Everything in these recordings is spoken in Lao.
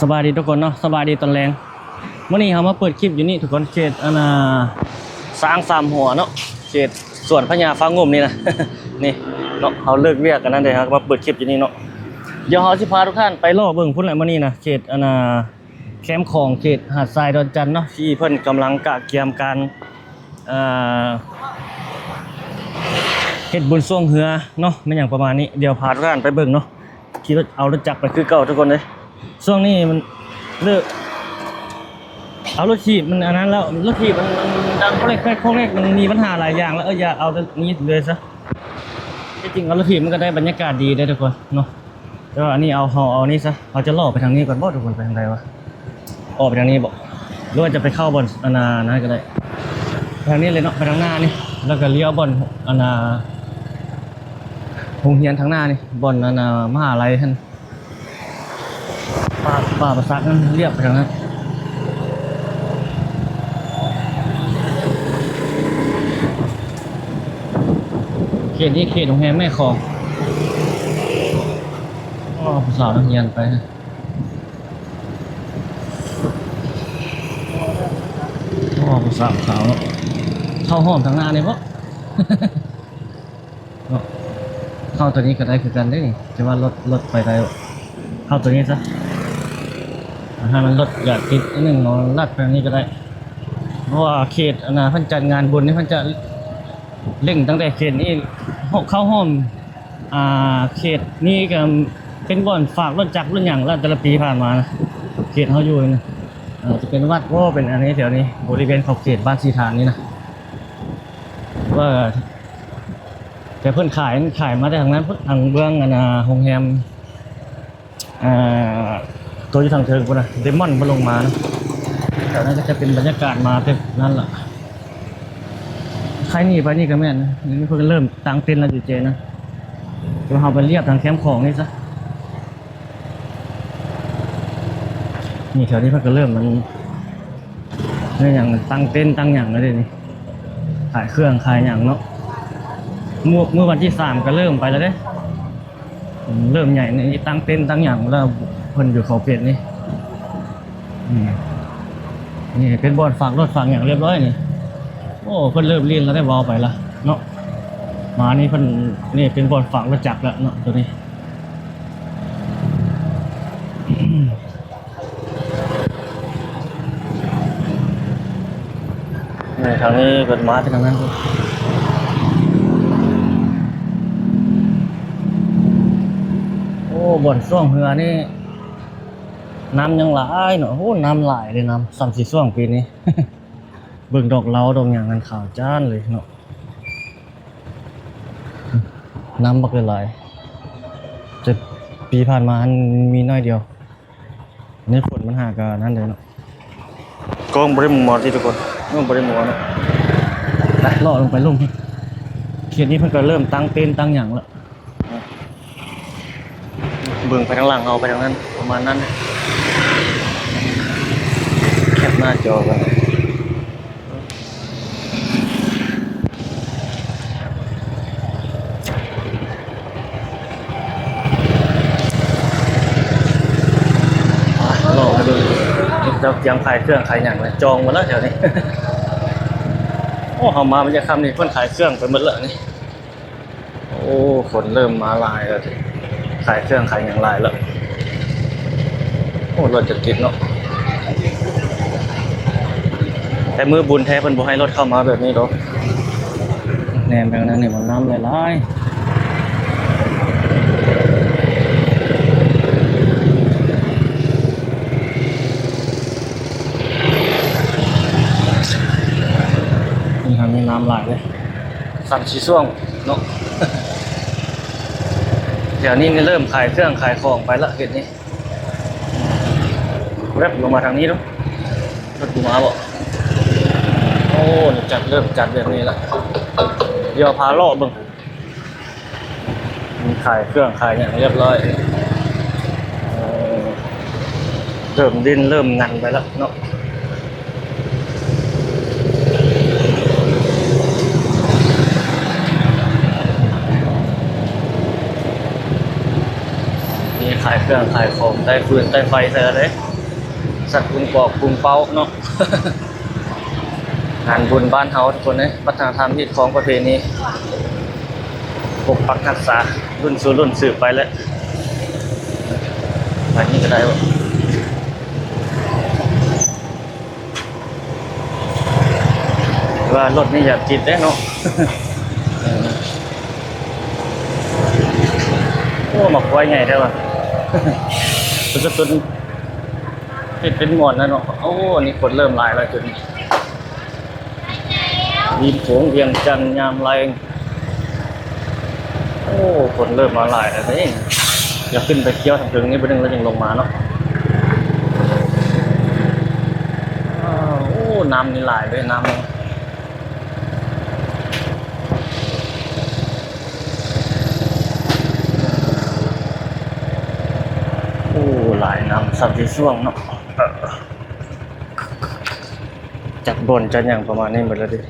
ສະບາຍດີທຸກຄົນເນາະ ສະບາຍດີຕອນແລງ. ມື້ນີ້ເຮົາມາເປີດຄລິບຢູ່ນີ້ທຸກຄົນ ເຂດອັນນ່າ ຊ້າງສາມຫົວເນາະ ເຂດສວນພະຍາຟ້າງຸ່ມນີ້ນະ ນີ້ເນາະ ເຮົາເລີກວຽກອັນນັ້ນເດ້ ເຮົາກໍມາເປີດຄລິບຢູ່ນີ້ເນາະ. ດຽວເຮົາຊິພາທຸກທ່ານໄປເລາະເບິ່ງພຸ້ນແຫຼະ ມື້ນີ້ນະ ເຂດອັນນ່າ ແຄມຂອງເຂດຫາດຊາຍດອນຈັນເນາະ ທີ່ເພິ່ນກຳລັງກະກຽມການ ເອີ ເຮັດບຸນຊ່ວງເຮືອເນາະ ແມ່ນຫຍັງປະມານນີ້. ດຽວພາທຸກທ່ານໄປເບິ່ງເນາະ ຂີ່ລົດ ເອົາລົດຈັກໄປຄືເກົ່າທຸກຄົນເອີຍ. ຊ່ວງນີ້ມັນເລີກ ເອົາລົດຖີບມັນອັນນັ້ນແລ້ວ ລົດຖີບມັນ ມັນດັງໂຄເລັກໂຄເລັກ ມັນມີບັນຫາຫຼາຍຢ່າງແລ້ວ. ເອີ ຢ່າເອົາໂຕນີ້ເລີຍຊະ. ທີ່ຈິງເອົາລົດຖີບມັນກໍໄດ້ບັນຍາກາດດີເດ້ທຸກຄົນເນາະ. ແຕ່ວ່າອັນນີ້ເອົາ ເຮົາເອົານີ້ຊະ ເຮົາຈະເລາະໄປທາງນີ້ກ່ອນບໍ ທຸກຄົນ ໄປທາງໃດວະ? ອອກໄປທາງນີ້ບໍ ຫຼືວ່າຈະໄປເຂົ້າບ່ອນອັນນ່ານັ້ນກໍໄດ້. ໄປທາງນີ້ເລີຍເນາະ ໄປທາງໜ້ານີ້ ແລ້ວກໍລ້ຽວບ່ອນອັນນ່າ ໂຮງຮຽນທາງໜ້ານີ້ ບ່ອນອັນນ່າ ມະຫາໄລຫັ້ນ ປ່າ ປ່າປະສັກນັ້ນ ລຽບໄປທາງນັ້ນ. ເຂດນີ້ເຂດໂຮງແຮມແມ່ຂອງ. ໂອ້ ຜູ້ສາວນັກຮຽນໄປ ໂອ້ ຜູ້ສາວຂາວເນາະ. ເຂົ້າຫ້ອມທາງໜ້ານີ້ບໍ? ເນາະ ເຂົ້າໂຕນີ້ກໍໄດ້ຄືກັນເດ້ນີ້ ແຕ່ວ່າລົດ ລົດໄປໄດ້. ເຂົ້າໂຕນີ້ຊະ ໃຫ້ມັນລົດຢ່າຕິດນິດໜຶ່ງເນາະ ລັດໄປນີ້ກໍໄດ້. ເພາະວ່າເຂດອັນນ່າ ເພິ່ນຈັດງານບຸນນີ້ ເພິ່ນຈະເລັ່ງຕັ້ງແຕ່ເຂດນີ້ ເຂົ້າຮ່ວມ ອ່າ ເຂດນີ້ກໍເປັນບ່ອນຝາກລົດຈັກລົດຫຍັງແລ້ວ ແຕ່ລະປີຜ່ານມານະ ເຂດເຮົາຢູ່ນີ້ນະ. ເອີ ຈະເປັນວັດບໍ່ ເປັນອັນນີ້ ແຖວນີ້ ບໍລິເວນຂອບເຂດບ້ານສີຖານນີ້ນະ ວ່າ ແຕ່ເພິ່ນຂາຍ ຂາຍມາແຕ່ທາງນັ້ນພຸ້ນ ທາງເບື້ອງອັນນ່າ ໂຮງແຮມ ເອີ ໂຕຢູ່ທາງເທິງພຸ້ນນະ ເດມອນບໍ່ລົງມານະ. ແຖວນັ້ນກໍຈະເປັນບັນຍາກາດມາແຕ່ນັ້ນລະ. ໃຄໜີໄປນີ້ກໍແມ່ນນະ ນີ້ເພິ່ນເລີ່ມກາງເຕັນແລ້ວຢູ່ເຈນະ. ດຽວເຮົາໄປລຽບທາງແຄມຂອງນີ້ຊະ. ນີ້ແຖວນີ້ເພິ່ນກໍເລີ່ມ ມັນ ນີ້ຫຍັງ ຕັ້ງເຕັນຕັ້ງຫຍັງແລ້ວເດ້ນີ້ ຂາຍເຄື່ອງຂາຍຫຍັງເນາະ. ມື້ ມື້ວັນທີສາມກໍເລີ່ມໄປແລ້ວເດ້ ເລີ່ມໃຫຍ່ນີ້ ຕັ້ງເຕັນຕັ້ງຫຍັງແລ້ວ ເພິ່ນຢູ່ຂອບເຂດນີ້. ອືມ ນີ້ເປັນບ່ອນຝາກລົດຝາກຫຍັງລຽບຮ້ອຍນີ້. ໂອ້ ເພິ່ນເລີ່ມຫຼິ້ນແລ້ວໄດ໋ ເວົ້າໄປລະເນາະ ມານີ້ເພິ່ນ ນີ້ເປັນບ່ອນຝາກລົດຈັກແລ້ວເນາະ ໂຕນີ້. ນີ້ ທາງນີ້ເພິ່ນມາແຕ່ທາງນັ້ນ. ໂອ້ ບ່ອນຊ່ວງເຮືອນີ້ ນ້ຳຍັງຫຼາຍເນາະ. ໂອ້ ນ້ຳຫຼາຍເດ້ ນ້ຳສ່ຳຊິຊ່ວງປີນີ້. ເບິ່ງດອກເລົາດອກຫຍັງນັ້ນຂາວຈ້ານເລີຍເນາະ ນ້ຳບັກຫຼາຍໆ ແຕ່ປີຜ່ານມາຫັ້ນມີໜ້ອຍດຽວ. ໃນຝົນມັນຫາກະນັ້ນເດ້ເນາະ ກ້ອງບໍ່ໄດ້ມົວຕິທຸກຄົນ ກ້ອງບໍ່ໄດ້ມົວເນາະ. ໄປ ເລາະລົງໄປລຸ່ມ ເຂດນີ້ເພິ່ນກໍເລີ່ມຕັ້ງເຕັນຕັ້ງຫຍັງແລ້ວ. ເບິ່ງໄປທາງຫຼັງເຮົາໄປທາງນັ້ນ ປະມານນັ້ນ ແຄບໜ້າຈໍໄວ້. ລອງໃຫ້ເບິ່ງ ເຂົາເຈົ້າກຽມຂາຍເຄື່ອງຂາຍຫຍັງແລ້ວ ຈອງໝົດແລ້ວແຖວນີ້. ໂອ້ ເຮົາມາບັນຍາຄ່ຳນີ້ ເພິ່ນຂາຍເຄື່ອງໄປໝົດແລ້ວນີ້. ໂອ້ ຄົນເລີ່ມມາຫຼາຍແລ້ວ ຂາຍເຄື່ອງຂາຍຫຍັງຫຼາຍແລ້ວ. ໂອ້ ລົດຈະຕິດເນາະ ແຕ່ມື້ບຸນແທ້ເພິ່ນບໍ່ໃຫ້ລົດເຂົ້າມາແບບນີ້ດອກ. ແນມໄປທາງນັ້ນນີ້ ມັນນ້ຳຫຼາຍໆ. ນີ້ ທາງນີ້ນ້ຳຫຼາຍເດ້ ສ່ຳຊິຊ່ວງເນາະ. ດຽວນີ້ເລີ່ມຂາຍເຄື່ອງຂາຍຂອງໄປລະ ເຂດນີ້. ແວັບລົງມາທາງນີ້ເນາະ ລົດບໍ່ມາບໍ? ໂອ້ ຈັດ ເລີ່ມຈັດແບບນີ້ລະ ດຽວພາເລາະເບິ່ງ. ມີຂາຍເຄື່ອງຂາຍຫຍັງລຽບຮ້ອຍ ເອີ ເລີ່ມດິນເລີ່ມຫຍັງໄປແລ້ວເນາະ. ມີຂາຍເຄື່ອງຂາຍຂອງ ໄຕ້ຟືນໄຕ້ໄຟໃສ່ແລ້ວເດ້. ຈັດບຸນກອກບຸນເປົ້າເນາະ ງານບຸນບ້ານເຮົາທຸກຄົນເອີຍ ວັດທະນະທຳຮີດຄອງປະເພນີ ປົກປັກຮັກສາລຸ້ນສູ່ລຸ້ນສືບໄປແຫຼະ ໄປນີ້ກໍໄດ້ບໍ່? ວ່າລົດນີ້ຢ່າຕິດເດ້ເນາະ ເອີ ໂອ້ ໝາກຄວາຍໃຫຍ່ແທ້ວ່າ ເປັນກະຕຸ້ນ ເຮັດເປັນມ່ວນແລ້ວເນາະ ໂອ້ ນີ້ຄົນເລີ່ມຫຼາຍແລ້ວຈຸດນີ້ ລິມໂຂງວຽງຈັນຍາມແລງ ໂອ້ ຄົນເລີ່ມມາຫຼາຍແລ້ວເດ້ ດຽວຂຶ້ນໄປກ່ຽວທາງເທິງນີ້ບາດໜຶ່ງແລ້ວຈຶ່ງລົງມາເນາະ ວ້າວ ໂອ້ ນ້ຳນີ້ຫຼາຍເດ້ ນ້ຳ ໂອ້ ຫຼາຍ ນ້ຳຊຳຊິຊ່ວງເນາະ ຈັດບ່ອນຈັດຫຍັງປະມານນີ້ໝົດແລ້ວເດ້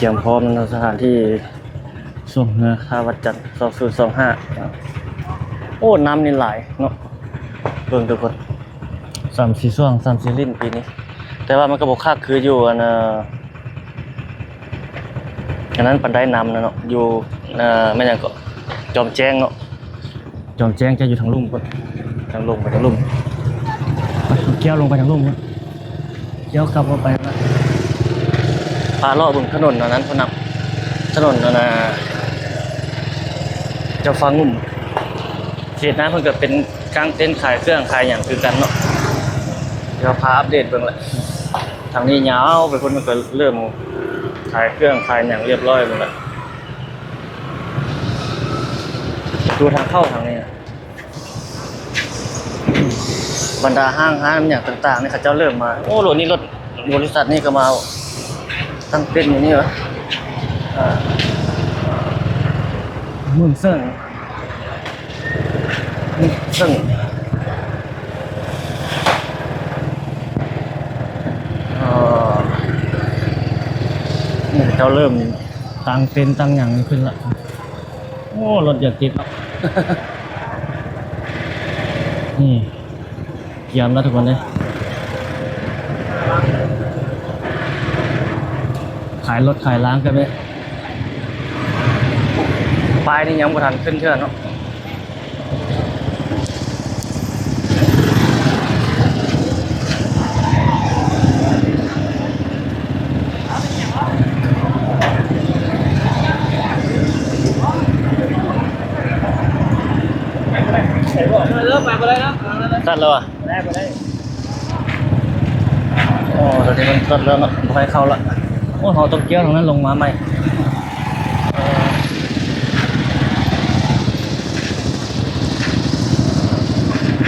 ກຽມພ້ອມເນາະ ສະຖານທີ່ຊ່ວງເຮືອທ່າວັດຈັນ ສອງສູນສອງຫ້າ ໂອ້ ນ້ຳນີ້ຫຼາຍເນາະ ເບິ່ງທຸກຄົນ ສາມສີ່ຊ່ວງ ສາມສີ່ລິ້ນປີນີ້ ແຕ່ວ່າມັນກໍບໍ່ຄັກຄືຢູ່ອັນ ອັນນັ້ນປານໃດ ນ້ຳນະເນາະ ຢູ່ ແມ່ນຫຍັງເກາະ ຈອມແຈ້ງເນາະ ຈອມແຈ້ງຈະຢູ່ທາງລຸ່ມພຸ້ນ ທາງລົງໄປທາງລຸ່ມ ກ່ຽວລົງໄປທາງລຸ່ມພຸ້ນ ກ່ຽວກັບເຂົ້າໄປ ພາເລາະເບິ່ງຖະໜົນອັນນັ້ນພຸ້ນນະ ຖະໜົນອັນນະ ເຈົ້າຟ້າງຸ່ມ ເຂດນັ້ນເພິ່ນກໍເປັນກາງເຕັນຂາຍເຄື່ອງຂາຍຫຍັງຄືກັນເນາະ ດຽວພາອັບເດດເບິ່ງແຫຼະ ທາງນີ້ຍາວໄປພຸ້ນ ມັນກໍເລີ່ມຂາຍເຄື່ອງຂາຍຫຍັງຮຽບຮ້ອຍໝົດແລ້ວ ປະຕູທາງເຂົ້າທາງນີ້ນະ ບັນດາຫ້າງຮ້ານຫຍັງຕ່າງໆນີ້ ເຂົາເຈົ້າເລີ່ມມາ ໂອ້ ລົດນີ້ ລົດບໍລິສັດນີ້ກໍມາຕັ້ງເຕັນຢູ່ນີ້ຫວາ ອ່າ ໝື່ນເຊິ່ງ ເຊິ່ງ ເອີ ນີ້ເຂົາເຈົ້າເລີ່ມຕັ້ງເຕັນຕັ້ງຫຍັງຂຶ້ນລະ ໂອ້ ລົດຢາກຕິດເນາະ ນີ້ ກຽມແລ້ວທຸກຄົນເອີຍ ຂາຍລົດຂາຍລາງກັນເລີຍ ປ້າຍນີ້ຍັງບໍ່ທັນຂຶ້ນເທື່ອເນາະ. ຕັດແລ້ວຫວາ? ບໍ່ໄດ້ ບໍ່ໄດ້. ໂອ້ ຕອນນີ້ມັນຕັດແລ້ວເນາະ ບໍ່ໃຫ້ເຂົ້າລະ. ໂອ້ ເຮົາຕ້ອງກ່ຽວທາງນັ້ນລົງມາໃໝ່. ເອີ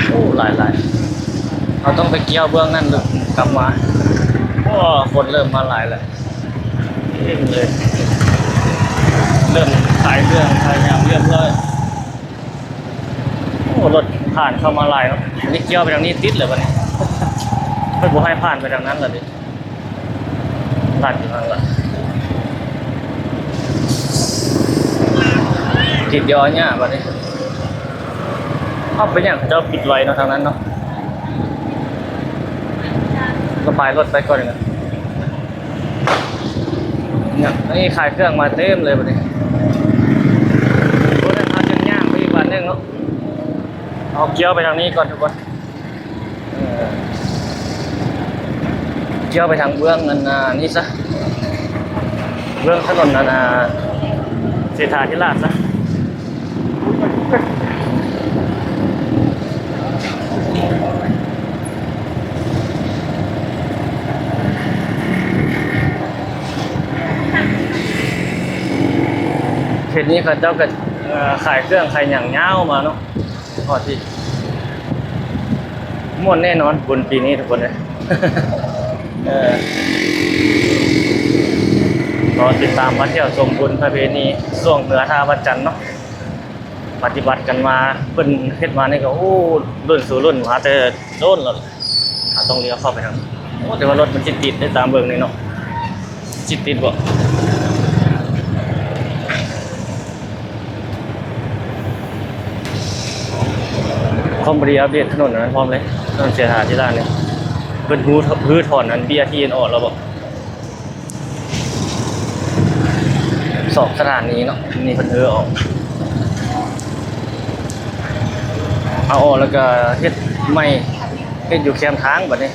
ໂອ້ ຫຼາຍໆ ເຮົາຕ້ອງໄປກ່ຽວເບື້ອງນັ້ນ ກັບມາ. ໂອ້ ຄົນເລີ່ມມາຫຼາຍແລ້ວ ເຕັມເລີຍ ເລີ່ມຂາຍເຄື່ອງຂາຍຫຍັງຮຽບຮ້ອຍ. ໂອ້ ລົດຜ່ານເຂົ້າມາຫຼາຍເນາະ. ອັນນີ້ກ່ຽວໄປທາງນີ້ຕິດເລີຍບັດນີ້ ເພິ່ນບໍ່ໃຫ້ຜ່ານໄປທາງນັ້ນລະເດ້. ຕັດຢູ່ຫັ້ນລະ ຕິດຢູ່ອັນເນີ້ຍບັດນີ້. ເອົາ ເປັນຫຍັງເຂົາເຈົ້າປິດໄວ້ເນາະ ທາງນັ້ນເນາະ. ລະບາຍລົດໄປກ່ອນນະ. ນີ້ຂາຍເຄື່ອງມາເຕັມເລີຍບັດນີ້. ໂອ້ ເຮົາຈຶ່ງຍ່າງໄປອີກບາດໜຶ່ງເນາະ. ເຮົາກ່ຽວໄປທາງນີ້ກ່ອນທຸກຄົນ. ເອີ ກ່ຽວໄປທາງເບື້ອງອັນ ອັນນີ້ຊະ ເບື້ອງຖະໜົນອັນ ເສດຖາທິລາດຊະ. ເຂດນີ້ເຂົາເຈົ້າກໍ ເອີ ຂາຍເຄື່ອງຂາຍຫຍັງຍາວມາເນາະ. ຮອດທີ່ມ່ວນແນ່ນອນບຸນປີນີ້ທຸກຄົນເອີຍ. ເອີ ລໍຕິດຕາມມາທ່ຽວຊົມບຸນປະເພນີຊ່ວງເຮືອທ່າວັດຈັນເນາະ. ປະຕິບັດກັນມາ ເພິ່ນເຮັດມານີ້ກໍ ໂອ້ ລຸ້ນສູ່ລຸ້ນ ມາແຕ່ ໂດນແລ້ວ ເຮົາຕ້ອງລ້ຽວເຂົ້າໄປທາງ ໂອ້ ແຕ່ວ່າລົດມັນຊິຕິດເດ້ ຕາມເບິ່ງນີ້ເນາະ ຊິຕິດບໍ່? ໂອ້ ພ້ອມພໍດີອັບເດດຖະໜົນນັ້ນພ້ອມເລີຍ ຖະໜົນເສດຖາທິລາດນີ້ ເພິ່ນຮື້ ຮື້ຖອນອັນເບ້ຍທີ່ອັນອອກແລ້ວບໍ? ສອງສະຖານີເນາະ ນີ້ເພິ່ນຮື້ອອກ ເອົາອອກແລ້ວກະເຮັດໃໝ່ ເຮັດຢູ່ແຄມທາງບັດນີ້.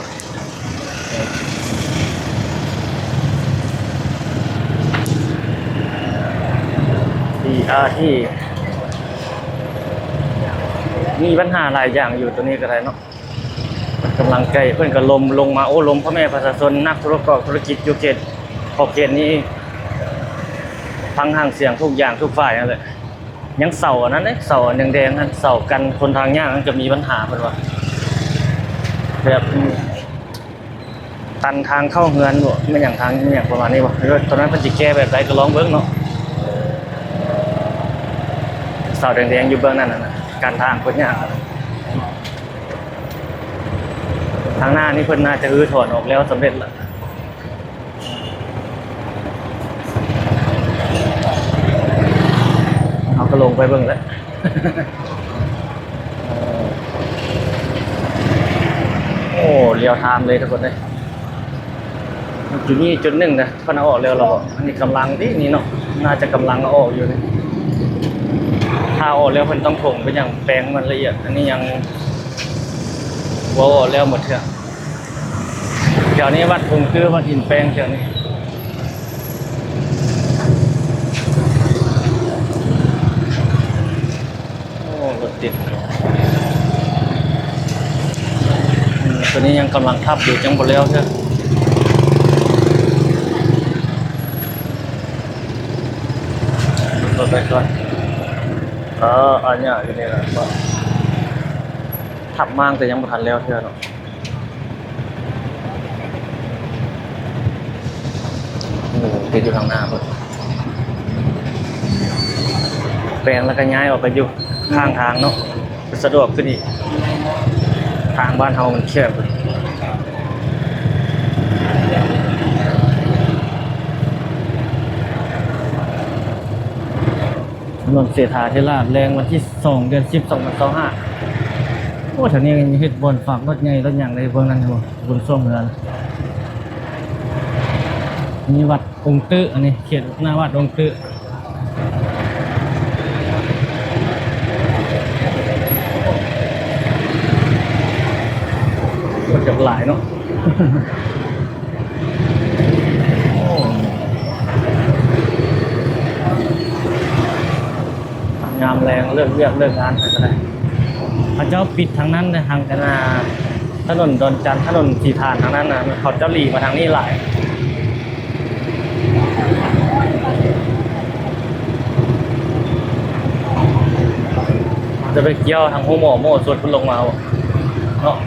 ທີ່ ອາ ທີ່ ມີບັນຫາຫຼາຍຢ່າງຢູ່ໂຕນີ້ກໍໄດ້ເນາະ ກຳລັງໃກ້ ເພິ່ນກໍລົມລົງມາໂອ້ລົມພໍ່ແມ່ປະຊາຊົນ ນັກທຸລະກອບທຸລະກິດຢູ່ເຂດ ຂອບເຂດນີ້ ຟັງຫາງສຽງທຸກຢ່າງທຸກຝ່າຍນັ້ນແຫຼະ. ຍັງເສົາອັນນັ້ນເດ້ ເສົາອັນແດງໆຫັ້ນ ເສົາກັນຄົນທາງຍ່າງນັ້ນກໍມີບັນຫາເພິ່ນວ່າ ແບບ ຕັນທາງເຂົ້າເຮືອນບໍ ແມ່ນຫຍັງ ທາງແມ່ນຫຍັງປະມານນີ້ບໍ ຕອນນັ້ນເພິ່ນຊິແກ້ແບບໃດກໍລອງເບິ່ງເນາະ ເສົາແດງໆຢູ່ເບື້ອງນັ້ນນະ ກັນທາງຄົນຍ່າງ ທາງໜ້ານີ້ເພິ່ນໜ້າຈະຮື້ຖອນອອກແລ້ວສຳເລັດລະ ເຮົາກໍລົງໄປເບິ່ງແຫຼະ ໂອ້ ລຽວທາມເລີຍທຸກຄົນເອີຍ ຈຸດນີ້ຈຸດໜຶ່ງນະ ເພິ່ນເອົາອອກແລ້ວລະ ອັນນີ້ກຳລັງເດ້ນີ້ເນາະ ໜ້າຈະກຳລັງເອົາອອກຢູ່ນີ້ ຖ້າເອົາອອກແລ້ວເພິ່ນຕ້ອງຖົງເປັນຫຍັງ ແປງມັນລະອຽດ ອັນນີ້ຍັງບໍ່ເອົາອອກແລ້ວໝົດເທື່ອ ແຖວນີ້ວັດອົງຕື້ ວັດຫີນແປງແຖວນີ້ ໂອ້ ລົດຕິດ ອືມ ໂຕນີ້ຍັງກຳລັງທັບຢູ່ ຍັງບໍ່ແລ້ວເທື່ອ ລົດໄປກ່ອນ ເອີ ອັນຍາກຢູ່ນີ້ລະ ທັບມ້າງແຕ່ຍັງບໍ່ທັນແລ້ວເທື່ອເນາະ. ໂອ້ ຕິດຢູ່ທາງໜ້າພຸ້ນ ແປງແລ້ວກໍຍ້າຍອອກໄປຢູ່ຂ້າງທາງເນາະ ສະດວກຂຶ້ນອີກ ທາງບ້ານເຮົາມັນແຄບ. ຖະໜົນເສດຖາທິລາດ ແລງວັນທີສອງ ເດືອນສິບ ສອງພັນຊາວຫ້າ. ໂອ້ ແຖວນີ້ເຮັດບ່ອນຝາກລົດໃຫຍ່ລົດຫຍັງໄດ້ເບິ່ງນັ້ນຢູ່ ບຸນຊ່ວງເຮືອນ ມີວັດອົງຕື້ ອັນນີ້ເຂດໜ້າວັດອົງຕື້ ຄົນຈະຫຼາຍເນາະ. ໂອ້ ຍາມແລງເລີກວຽກເລີກງານໄປກໍໄດ້ ເຂົາເຈົ້າປິດທາງນັ້ນເດ້ ທາງ ອັນນ່າ ຖະໜົນດອນຈັນ ຖະໜົນສີຖານທາງນັ້ນນະ ເຂົາເຈົ້າຫຼີກມາທາງນີ້ຫຼາຍ ຈະໄປກ່ຽວທາງໂຮງໝໍໂມສົດເພິ່ນລົງມາເນາະ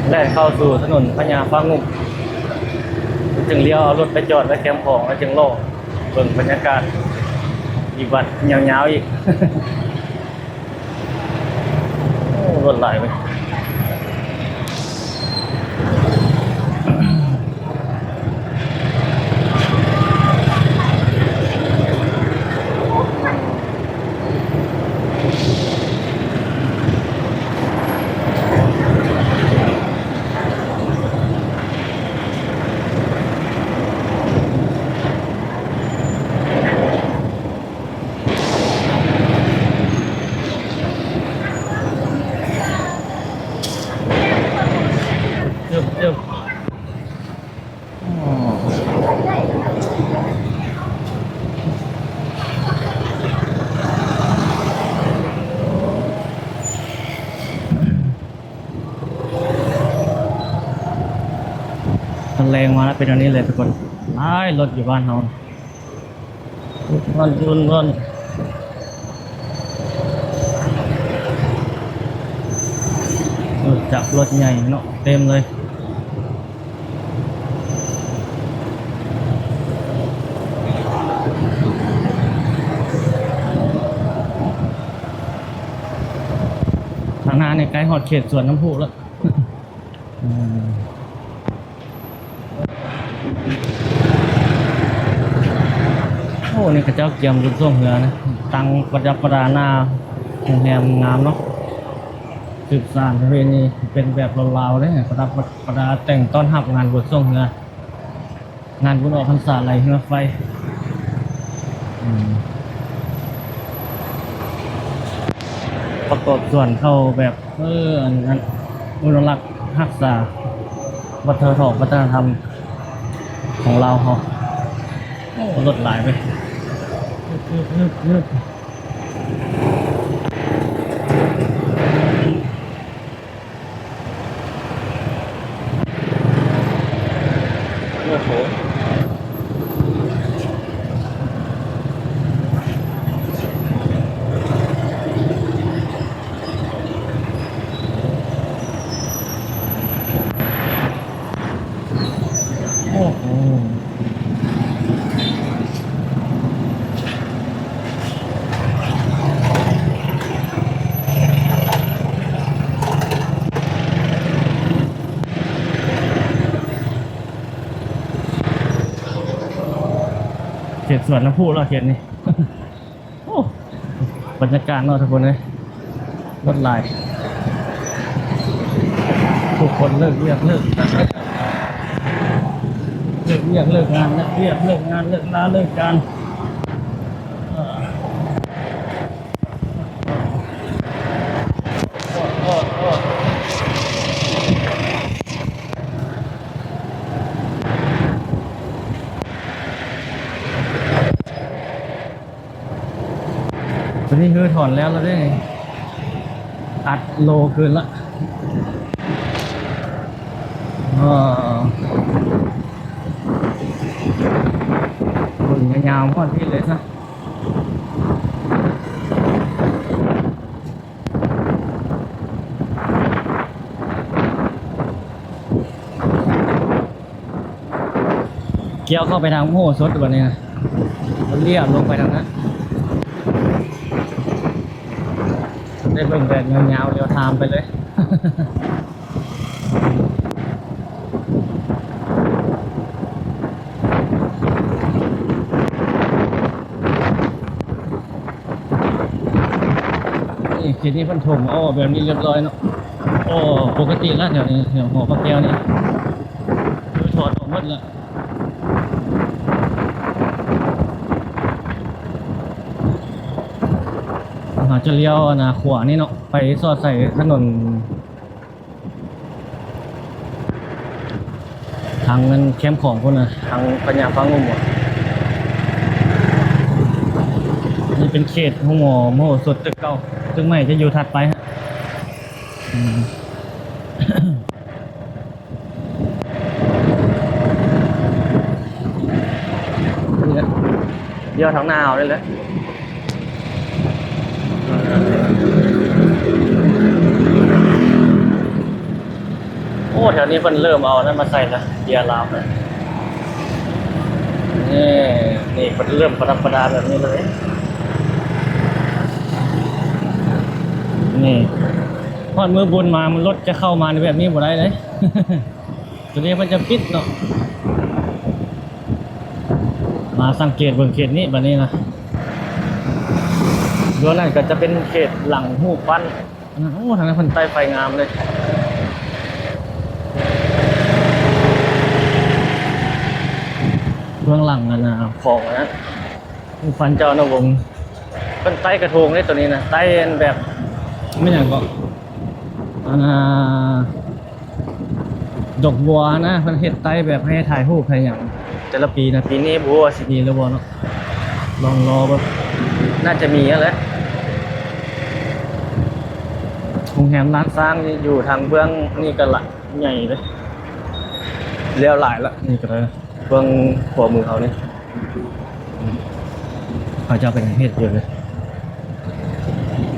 ແລ່ນເຂົ້າສູ່ຖະໜົນພະຍາຟ້າງຸ່ມ ຈຶ່ງລ້ຽວເອົາລົດໄປຈອດໄວ້ແຄມຂອງ ແລ້ວຈຶ່ງລໍເບິ່ງບັນຍາກາດອີກວັດຍາວໆອີກ. ໂອ້ ລົດຫຼາຍເວີຍ. ຕອນແລງມາແລ້ວເປັນແນວນີ້ເລີຍທຸກຄົນ ຫຼາຍລົດຢູ່ບ້ານເຮົາ ວຸ່ນວາຍວຸ່ນວາຍ ລົດຈັກລົດໃຫຍ່ເນາະ ເຕັມເລີຍ. ທາງໜ້ານີ້ໃກ້ຮອດເຂດສວນນ້ຳພຸແລ້ວ. ໂອ້ ນີ້ເຂົາເຈົ້າກຽມບຸນຊ່ວງເຮືອນະ ຕັ້ງປະດັບປະດາໜ້າໂຮງແຮມງາມເນາະ ສືບສານປະເພນີເປັນແບບລາວໆເດ້ ປະດັບປະດາແຕ່ງຕ້ອນຮັບງານບຸນຊ່ວງເຮືອ ງານບຸນອອກພັນສາໄຫຼເຮືອໄຟ ອືມ ປະກອບສ່ວນເຂົ້າແບບ ເອີ ອັນ ອັນ ອະນຸລັກຮັກສາວັດທະນະທຳ ວັດທະນະທຳຂອງລາວເຮົາ. ໂອ້ ລົດຫຼາຍເວີຍ. ໂອ້ໂຫ ໂອ້ໂຫ ເຂດສວນນ້ຳພຸແລ້ວເຂດນີ້. ໂອ້ ບັນຍາກາດເນາະທຸກຄົນເອີຍ ລົດຫຼາຍ ທຸກຄົນເລີກວຽກເລີກ ເລີກວຽກເລີກງານ ເລີກວຽກເລີກງານ ເລີກລາເລີກການ. ຕົວນີ້ຄືຖອນແລ້ວແລ້ວເດ້ ອັດໂລຄືນລະ. ເອີ ເບິ່ງຍາວໆຮອດພີ້ເລີຍຊະ. ກ່ຽວເຂົ້າໄປທາງອຸໂບສົດບັດນີ້ນະ ລຽບລົງໄປທາງນັ້ນ ໄດ້ເບິ່ງແບບຍາວໆ ລຽວທາມໄປເລີຍ. ນີ້ ເຂດນີ້ເພິ່ນຖົມເອົາແບບນີ້ລຽບຮ້ອຍເນາະ. ໂອ້ ປົກກະຕິລະແຖວນີ້ ແຖວຫໍພະແກ້ວນີ້ ຄືຖອນອອກໝົດລະ. ເຮົາຈະລ້ຽວ ອັນນາ ຂວານີ້ເນາະ ໄປສອດໃສ່ຖະໜົນ ທາງນັ້ນແຄມຂອງພຸ້ນນະ ທາງພະຍາຟ້າງຸ່ມ. ນີ້ເປັນເຂດໂຮງໝໍມະໂຫສົດ ຕຶກເກົ່າ ຕຶກໃໝ່ຈະຢູ່ຖັດໄປ. ອືມ ນີ້ແຫຼະ ລ້ຽວທາງໜ້າເຮົານີ້ແຫຼະ. ໂອ້ ແຖວນີ້ເພິ່ນເລີ່ມເອົານັ້ນມາໃສ່ລະ ເບຍລາວນະ. ນີ້ ນີ້ເພິ່ນເລີ່ມປະດັບປະດາແບບນີ້ເລີຍ. ນີ້ ຮອດມື້ບຸນມາ ມັນລົດຈະເຂົ້າມາໃນແບບນີ້ບໍ່ໄດ້ເດ້. ຕົວນີ້ເພິ່ນຈະປິດເນາະ. ມາສັງເກດເບິ່ງເຂດນີ້ບັດນີ້ນະ. ດ້ວຍນັ້ນກໍຈະເປັນເຂດຫຼັງຮູບປັ້ນ. ໂອ້ ທາງນັ້ນເພິ່ນໄຕ້ໄຟງາມເລີຍ. ເບື້ອງຫຼັງ ອັນນາ ຂອງ ອັນນັ້ນ ຂອງເຈົ້າອະນຸວົງ ເພິ່ນໄຕ້ກະໂທງເດ້ ໂຕນີ້ນະ ໄຕ້ອັນແບບ ແມ່ນຫຍັງເກາະ ອັນນ່າ ດອກບົວນະ ເພິ່ນເຮັດໄຕ້ແບບໃຫ້ຖ່າຍຮູບໃຫ້ຫຍັງ ແຕ່ລະປີນະ. ປີນີ້ບໍ່ຮູ້ວ່າຊິມີຫຼືບໍ່ເນາະ ລອງລໍເບິ່ງ ໜ້າຈະມີຫັ້ນແຫຼະ. ໂຮງແຮມລ້ານຊ້າງນີ້ຢູ່ທາງເບື້ອງນີ້ກໍລະ ໃຫຍ່ເດ້ ແລ້ວຫຼາຍລະ ນີ້ກໍໄດ້ ເບື້ອງຂວາມືເຮົານີ້ ເຂົາເຈົ້າກໍຍັງເຮັດຢູ່ເດ້.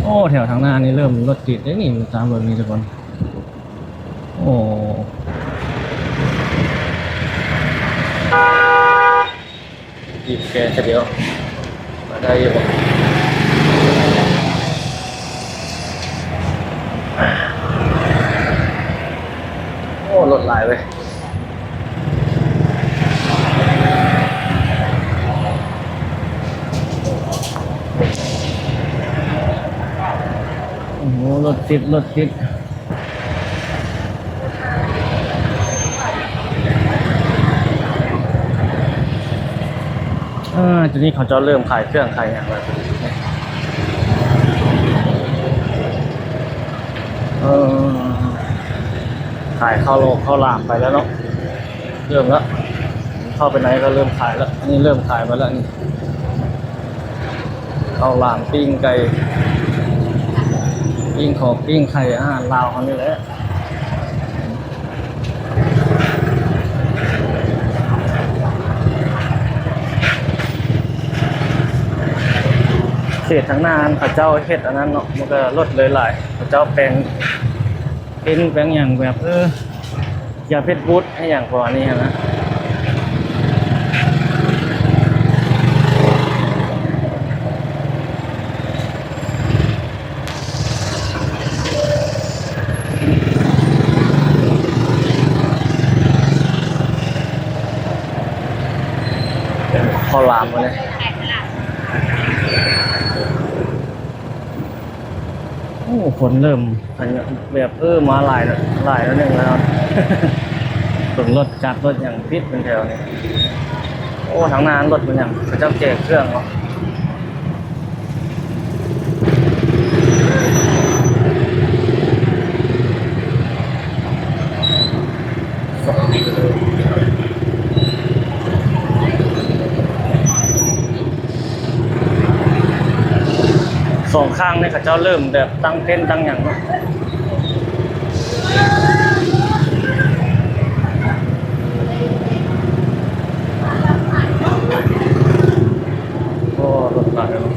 ໂອ້ ແຖວທາງໜ້ານີ້ເລີ່ມລົດຕິດເດ້ນີ້ ຕາມເບິ່ງນີ້ທຸກຄົນ. ໂອ້ ບີບແກຊະດຽວ ມາໄດ້ຢູ່ບໍ່? ໂອ້ ລົດຫຼາຍເວີຍ. ລົດຕິດ ລົດຕິດ. ເອີ ຕອນນີ້ເຂົາເຈົ້າເລີ່ມຂາຍເຄື່ອງຂາຍຫຍັງແລ້ວ. ເອີ ຂາຍເຂົ້າໂລກເຂົ້າຫຼາມໄປແລ້ວເນາະ. ເລີ່ມລະ ເຂົ້າໄປໃນກໍເລີ່ມຂາຍລະ. ອັນນີ້ເລີ່ມຂາຍໄປລະນີ້ ເຂົ້າຫຼາມ ປີ້ງໄກ່ ປີ້ງຂອງ ປີ້ງໄຂ່ ອາຫານລາວເຮົານີ້ແຫຼະ. ເຂດທາງໜ້າຫັ້ນເຂົາເຈົ້າເຮັດອັນນັ້ນເນາະ ມັນກໍລົດເລີຍຫຼາຍ ເຂົາເຈົ້າແປງ ເປັນແບບຫຍັງ ແບບ ເອີ ຢາເຮັດບຸດໃຫ້ຫຍັງປະມານນີ້ຫັ້ນນະ. ເປັນເຂົ້າຫຼາມໝົດເລີຍ. ໂອ້ ຄົນເລີ່ມ ອັນ ແບບ ເອີ ມາຫຼາຍ ຫຼາຍໜ້ອຍໜຶ່ງແລ້ວ. ເບິ່ງລົດຈັກລົດຫຍັງຕິດເປັນແຖວນີ້. ໂອ້ ທາງໜ້າລົດເປັນຫຍັງ ເຂົາເຈົ້າແຈກເຄື່ອງເນາະ. ສອງຂ້າງນີ້ເຂົາເຈົ້າເລີ່ມແບບຕັ້ງເຕັນຕັ້ງຫຍັງເນາະ. ໂອ້ ລົດຫຼາຍເນາະ.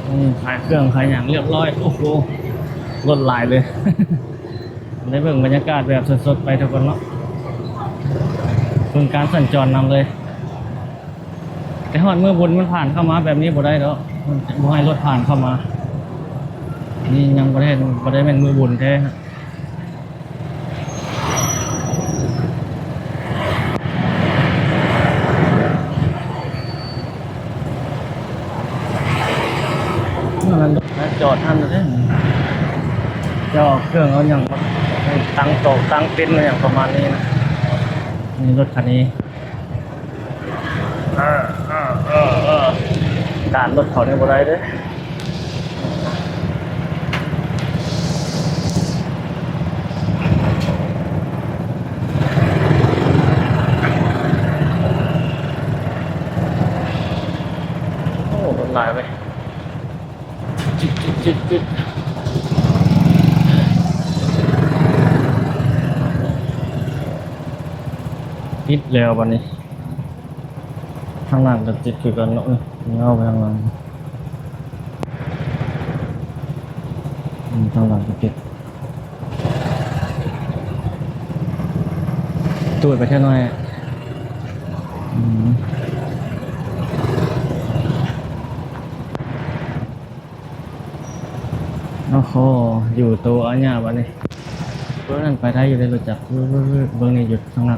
ອືມ ຂາຍເຄື່ອງຂາຍຫຍັງຮຽບຮ້ອຍ. ໂອ້ໂຫ ລົດຫຼາຍເລີຍ. ໄດ້ເບິ່ງບັນຍາກາດແບບສົດໆໄປທຸກຄົນເນາະ ເບິ່ງການສັນຈອນນຳເລີຍ. ແຕ່ຮອດມື້ບຸນມັນຜ່ານເຂົ້າມາແບບນີ້ບໍ່ໄດ້ດອກ ບໍ່ໃຫ້ລົດຜ່ານເຂົ້າມາ. ນີ້ຍັງບໍ່ໄດ້ ບໍ່ໄດ້ແມ່ນມື້ບຸນແທ້. ນັ້ນ ຈອດຫັ້ນເດ້ ຈະເອົາເຄື່ອງເອົາຫຍັງມາຕັ້ງຕອກຕັ້ງເຕັນຫຍັງປະມານນີ້ນະ. ນີ້ລົດຄັນນີ້ ເອີ ເອີ ເອີ ເອີ ການລົດເຂົານີ້ບໍ່ໄດ້ເດ້. ໂອ້ ຄົນຫຼາຍເວີຍ. ຈຶດ ຈຶດ ຈຶດ ຈຶດ ຕິດແລ້ວບັດນີ້. ທາງຫຼັງກໍຕິດຄືກັນເນາະ ເອີ ຍາວໄປທາງຫຼັງ. ອືມ ທາງຫຼັງກໍຕິດ. ຕູດໄປເທື່ອໜ້ອຍ. ອືມ. ໂອ້ໂຫ ຢູ່ໂຕອາຍະບາດນີ້. ເບິ່ງນັ້ນໄປໄດ້ຢູ່ເດ້ ລົດຈັກ ເບິ່ງນີ້ຢູ່ທາງໜ້າ.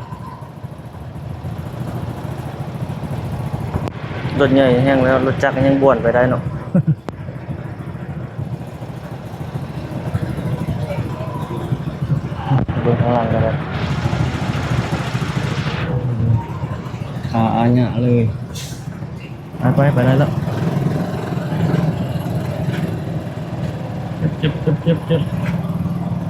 ລົດໃຫຍ່ແຮງແລ້ວ ລົດຈັກຍັງບວນໄປໄດ້ເນາະ. ເບິ່ງຂ້າງຫຼັງກໍໄດ້ ຄາອາຍະເລີຍ. ໄປ ໄປ ໄປໄດ້ແລ້ວ. ເຈັບ ເຈັບ ເຈັບ ເຈັບ ເຈັບ.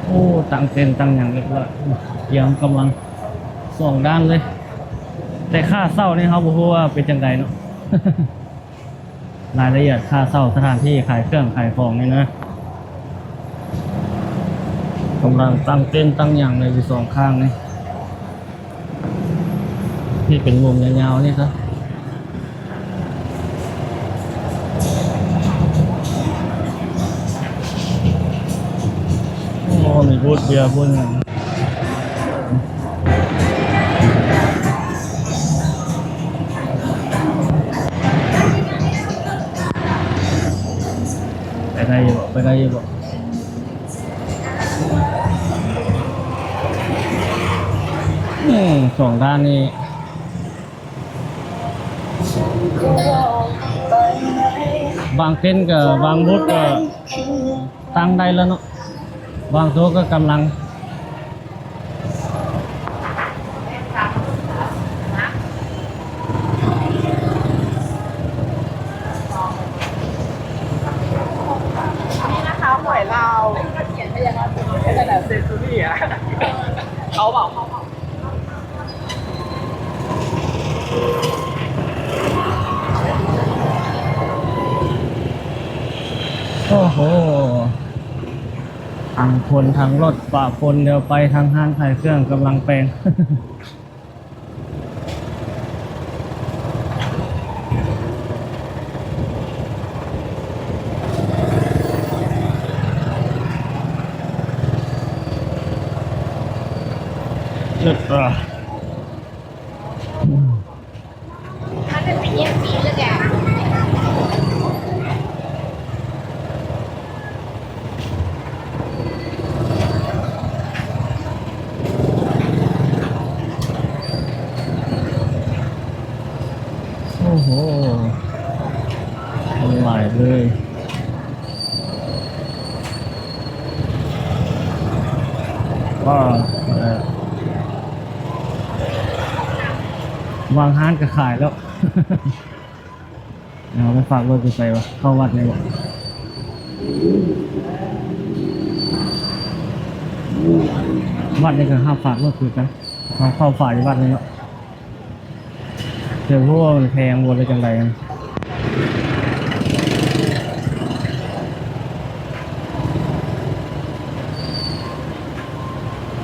ໂອ້ ຕັ້ງເຕັນຕັ້ງຫຍັງຮຽບຮ້ອຍ ກຽມກຳລັງສອງດ້ານເລີຍ. ແຕ່ຄ່າເຊົ່ານີ້ເຮົາບໍ່ຮູ້ວ່າເປັນຈັ່ງໃດເນາະ ລາຍລະອຽດຄ່າເຊົ່າສະຖານທີ່ຂາຍເຄື່ອງຂາຍຂອງນີ້ນະ. ກຳລັງຕັ້ງເຕັນຕັ້ງຫຍັງເລີຍຢູ່ສອງຂ້າງນີ້. ເຮັດເປັນມຸມຍາວໆນີ້ຊະ. ມີບູດເບຍ ບູດຫຍັງ ໄປໄດ້ຢູ່ບໍ່? ໄປໄດ້ຢູ່ບໍ່? ອືມ ສອງດ້ານນີ້ ບາງເຕັນກໍ ບາງບູດກໍຕັ້ງໄດ້ແລ້ວເນາະ ບາງໂຕະກໍກຳລັງ ນີ້ນະຄະ ຫວຍລາວ ຂະໜາດເຊັນຊູຣີອະ ເຂົາເວົ້າ ເຂົາເວົ້າ. ໂອ້ໂຫ ທັງຄົນທັງລົດປະປົນ ດຽວໄປທາງຮ້ານຂາຍເຄື່ອງກຳລັງແປງ. ເລີດ ມັນເປັນເຈັດປີແລ້ວແກ ໂອ້ໂຫ ມັນຫຼາຍເລີຍ. ວ້າວ ວາງຮ້ານກໍຂາຍແລ້ວ ເອົາໄປຝາກລົດຢູ່ໃສວະ? ເຂົ້າວັດນີ້ບໍ່? ວັດນີ້ກໍຮັບຝາກລົດຄືກັນ ເຮົາເຂົ້າຝາກຢູ່ວັດນີ້ເນາະ. ເຈົ້າຮູ້ວ່າມັນແພງບໍ່ ຫຼືຈັ່ງໃດ?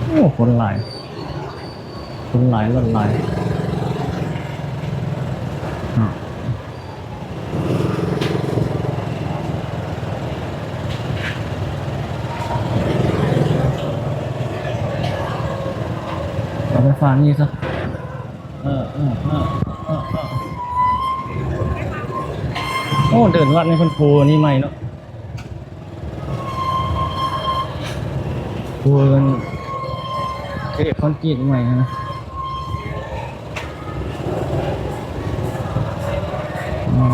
ໂອ້ ຄົນຫຼາຍ ຄົນຫຼາຍ ລົດຫຼາຍເນາະ. ເອົາໄປຝາກນີ້ຊະ. ເອີ ເອີ ເອີ ເອີ ເອີ ໂອ້ ເດີ່ນວັດນີ້ເພິ່ນປູອັນນີ້ໃໝ່ເນາະ ປູເທບຄອນກຣີດໃໝ່ຫັ້ນນະ. ອໍ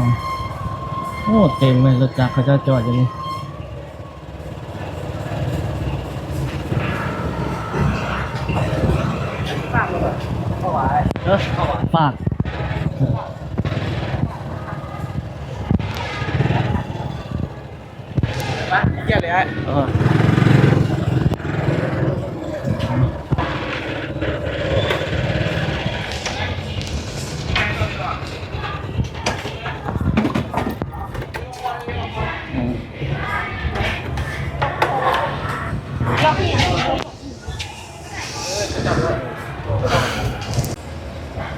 ໂອ້ ເຕັມເລີຍ ລົດຈັກເຂົາເຈົ້າຈອດຢູ່ນີ້. ຝາກ ຝາກ ມາ ກຽດເລີຍອ້າຍ ເອີ.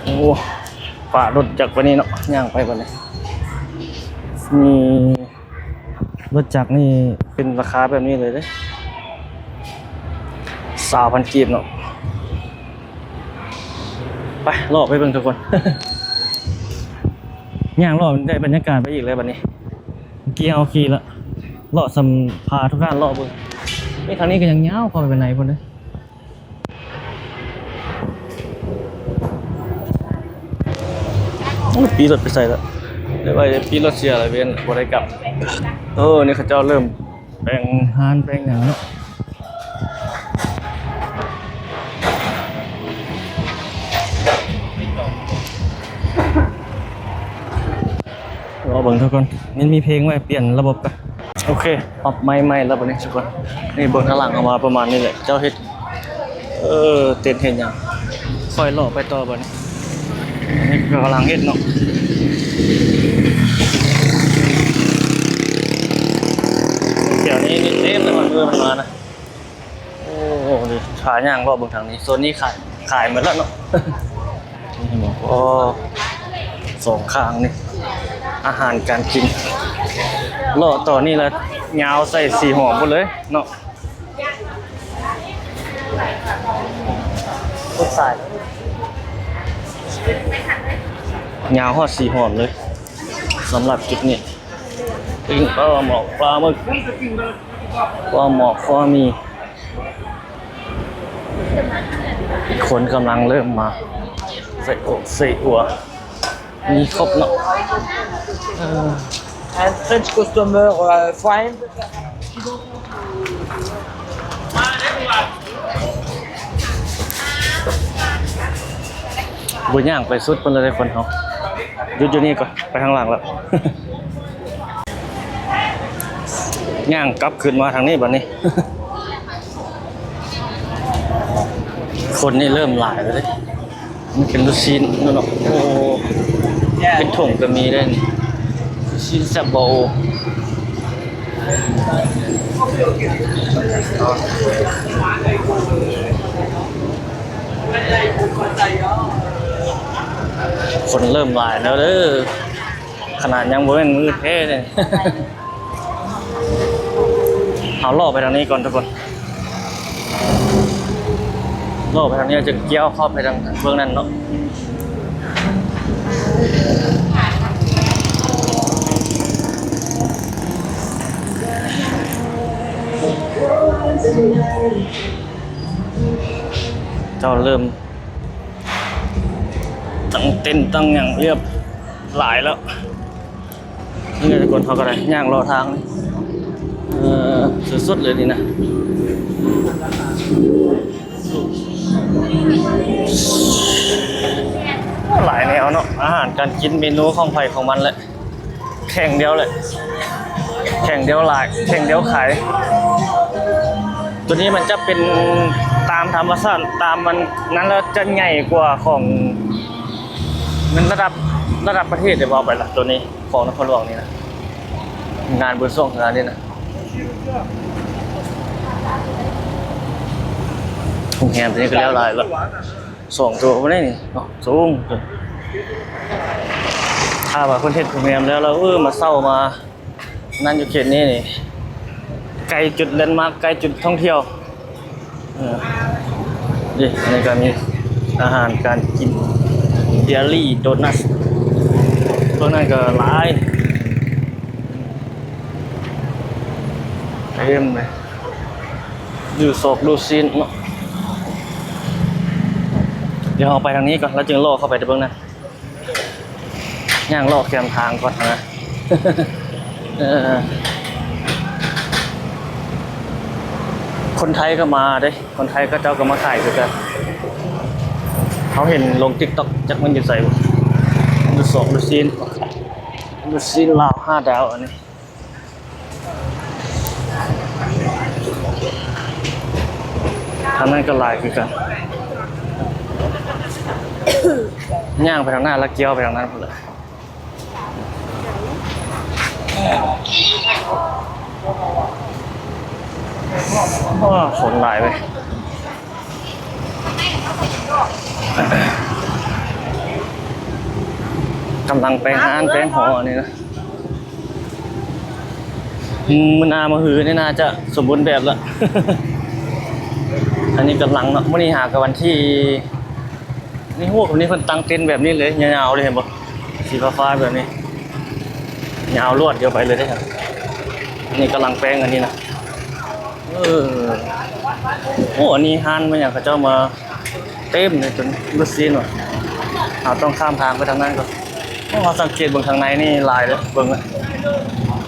ໂອ້ ຝາລົດຈັກໄປນີ້ເນາະ ຍ່າງໄປບັດນີ້ ມີ ລົດຈັກນີ້ເປັນລາຄາແບບນີ້ເລີຍເດ້ ຊາວພັນກີບເນາະ. ໄປ ເລາະໄປເບິ່ງທຸກຄົນ ຍ່າງເລາະໄດ້ບັນຍາກາດໄປອີກແລ້ວບັດນີ້. ເມື່ອກີ້ເຮົາຂີ່ລະ ເລາະສຳ ພາທຸກທ່ານເລາະເບິ່ງ. ນີ້ ທາງນີ້ກໍຍັງຍາວເຂົ້າໄປໃນພຸ້ນເດ້. ໂອ້ ປີ້ລົດໄປໃສລະ? ໄດ້ໄວ້ ປີ້ລົດເສຍລະເວນ ບໍ່ໄດ້ກັບ. ເອີ ນີ້ເຂົາເຈົ້າເລີ່ມແປງຮ້ານແປງຫຍັງເນາະ. ລໍເບິ່ງທຸກຄົນ ມັນມີເພງໄວ້ ປ່ຽນລະບົບກະ ໂອເຄ ປັບໄມໃໝ່ແລ້ວບັດນີ້ທຸກຄົນ. ນີ້ເບິ່ງທາງຫຼັງອອກມາປະມານນີ້ແຫຼະ ເຈົ້າເຮັດ ເອີ ເຕັນເຮັດຫຍັງ ຄ່ອຍເລາະໄປຕໍ່ບັດນີ້. ອັນນີ້ກຳລັງເຮັດເນາະ ແຖວນີ້ນີ້ເຕັມເລີຍ ເອີ ມັນມານະ. ໂອ້ ນີ້ ພາຍ່າງເລາະເບິ່ງທາງນີ້ ໂຊນນີ້ຂາຍ ຂາຍໝົດແລ້ວເນາະ. ນີ້ເຫັນບໍ່? ໂອ້ ສອງຂ້າງນີ້ ອາຫານການກິນ ເລາະຕໍ່ນີ້ລະຍາວໃສ່ສີຫອມພຸ້ນເລີຍເນາະ. ສາຍ ຍາວຮອດສີ່ຫ້ອມເລີຍ ສຳລັບຈຸດນີ້ ປີ້ງປາໝອກປາໝຶກ ຄວາໝອກຄວາໝີ່ ຄົນກຳລັງເລີ່ມມາ ໃສ່ອົກໃສ່ອົວ ມີຄົບເນາະ ເອີ And French customer, uh, fine. ບໍ່ ຍ່າງໄປສຸດພຸ້ນລະເດ້ຄົນເຮົາ ຢຸດຢູ່ນີ້ກ່ອນ ໄປທາງຫຼັງລະ ຍ່າງກັບຄືນມາທາງນີ້ບັດນີ້ ຄົນນີ້ເລີ່ມຫຼາຍແລ້ວເດ້. ມັນເປັນລູກຊີ້ນເນາະ ໂອ້ ເປັນຖົງກະມີເດ້ນີ້ ລູກຊີ້ນແຊບບໍ່? ຄົນເລີ່ມຫຼາຍແລ້ວເດີ ຂະໜາດຍັງບໍ່ແມ່ນມື້ແທ້ເດ້. ເຮົາເລາະໄປທາງນີ້ກ່ອນທຸກຄົນ ເລາະໄປທາງນີ້ ຈະກ່ຽວເຂົ້າໄປທາງເບື້ອງນັ້ນເນາະ ເຈົ້າເລີ່ມຕັ້ງເຕັນຕັ້ງຫຍັງລຽບຫຼາຍແລ້ວ. ນີ້ແຫຼະທຸກຄົນ ເຮົາກໍໄດ້ຍ່າງເລາະທາງນີ້ ເອີ ສຸດໆເລີຍນີ້ນະ ໂອ້ ຫຼາຍແນວເນາະ ອາຫານການກິນ ເມນູຂອງໃຜຂອງມັນແຫຼະ ແຂ່ງດຽວແຫຼະ ແຂ່ງດຽວຫຼາຍ ແຂ່ງດຽວຂາຍ ໂຕນີ້ມັນຈະເປັນຕາມທຳມະຊາດ ຕາມມັນນັ້ນ ແລ້ວຈະໃຫຍ່ກວ່າຂອງ ມັນລະດັບ ລະດັບປະເທດເດ້ ເວົ້າໄປລະ ໂຕນີ້ ຂອງນະຄອນຫຼວງນີ້ນະ ງານບຸນຊ່ວງເຮືອນີ້ນະ ໂຮງແຮມໂຕນີ້ກໍແລ້ວຫຼາຍແລ້ວ ສອງໂຕພຸ້ນເດ້ນີ້ເນາະ ສູງ ຖ້າວ່າເພິ່ນເຮັດໂຮງແຮມແລ້ວ ແລ້ວ ເອີ ມາເຊົ່າມາ ນັ້ນຢູ່ເຂດນີ້ນີ້ ໃກ້ຈຸດແລນມາກ ໃກ້ຈຸດທ່ອງທ່ຽວ ເອີ ນີ້ ອັນນີ້ກໍມີອາຫານການກິນ ເດລີ ໂດນັດ ພວກນັ້ນກໍຫຼາຍ ເຕັມເລີຍ ຢູ່ຊອກດູຊີ້ນເນາະ ດຽວເຮົາໄປທາງນີ້ກ່ອນ ແລ້ວຈຶ່ງເລາະເຂົ້າໄປເບິ່ງນະ. ຍ່າງເລາະແຄມທາງກ່ອນນະ ເອີ ຄົນໄທກໍມາເດ້ ຄົນໄທເຂົາເຈົ້າກໍມາຂາຍຄືກັນ ເຮົາເຫັນລົງຕິກຕັອກ ຈັກມັນຢູ່ໃສບໍ່ ຢູ່ຊອກລູກຊີ້ນ ລູກຊີ້ນລາວຫ້າດາວອັນນີ້. ທາງນັ້ນກໍຫຼາຍຄືກັນ ຍ່າງໄປທາງໜ້າ ລະກ້ຽວໄປທາງນັ້ນພຸ້ນແຫຼະ ໂອ້ ຄົນຫຼາຍເວີຍ. ກຳລັງແປງຮ້ານແປງຫໍອັນນີ້ນະ ມື້ໜ້າມະຮືນີ້ໜ້າຈະສົມບູນແບບລະ ອັນນີ້ກຳລັງເນາະ ມື້ນີ້ຫາກະວັນທີ ນີ້ ໂອ້ ຄົນນີ້ເພິ່ນຕັ້ງເຕັນແບບນີ້ເລີຍ ຍາວໆເລີຍ ເຫັນບໍ່ ສີຟ້າໆແບບນີ້ ຍາວລວດດຽວໄປເລີຍເດ້ ອັນນີ້ກຳລັງແປງອັນນີ້ນະ ເອີ ໂອ້ ອັນນີ້ຮ້ານແມ່ນຫຍັງ ເຂົາເຈົ້າມາເຕັມເລີຍ ຈົນບໍ່ຊີ້ນວ່າ ເຮົາຕ້ອງຂ້າມທາງໄປທາງນັ້ນກ່ອນ ເຮົາສັງເກດເບິ່ງທາງໃນນີ້ຫຼາຍເດ້ ເບິ່ງ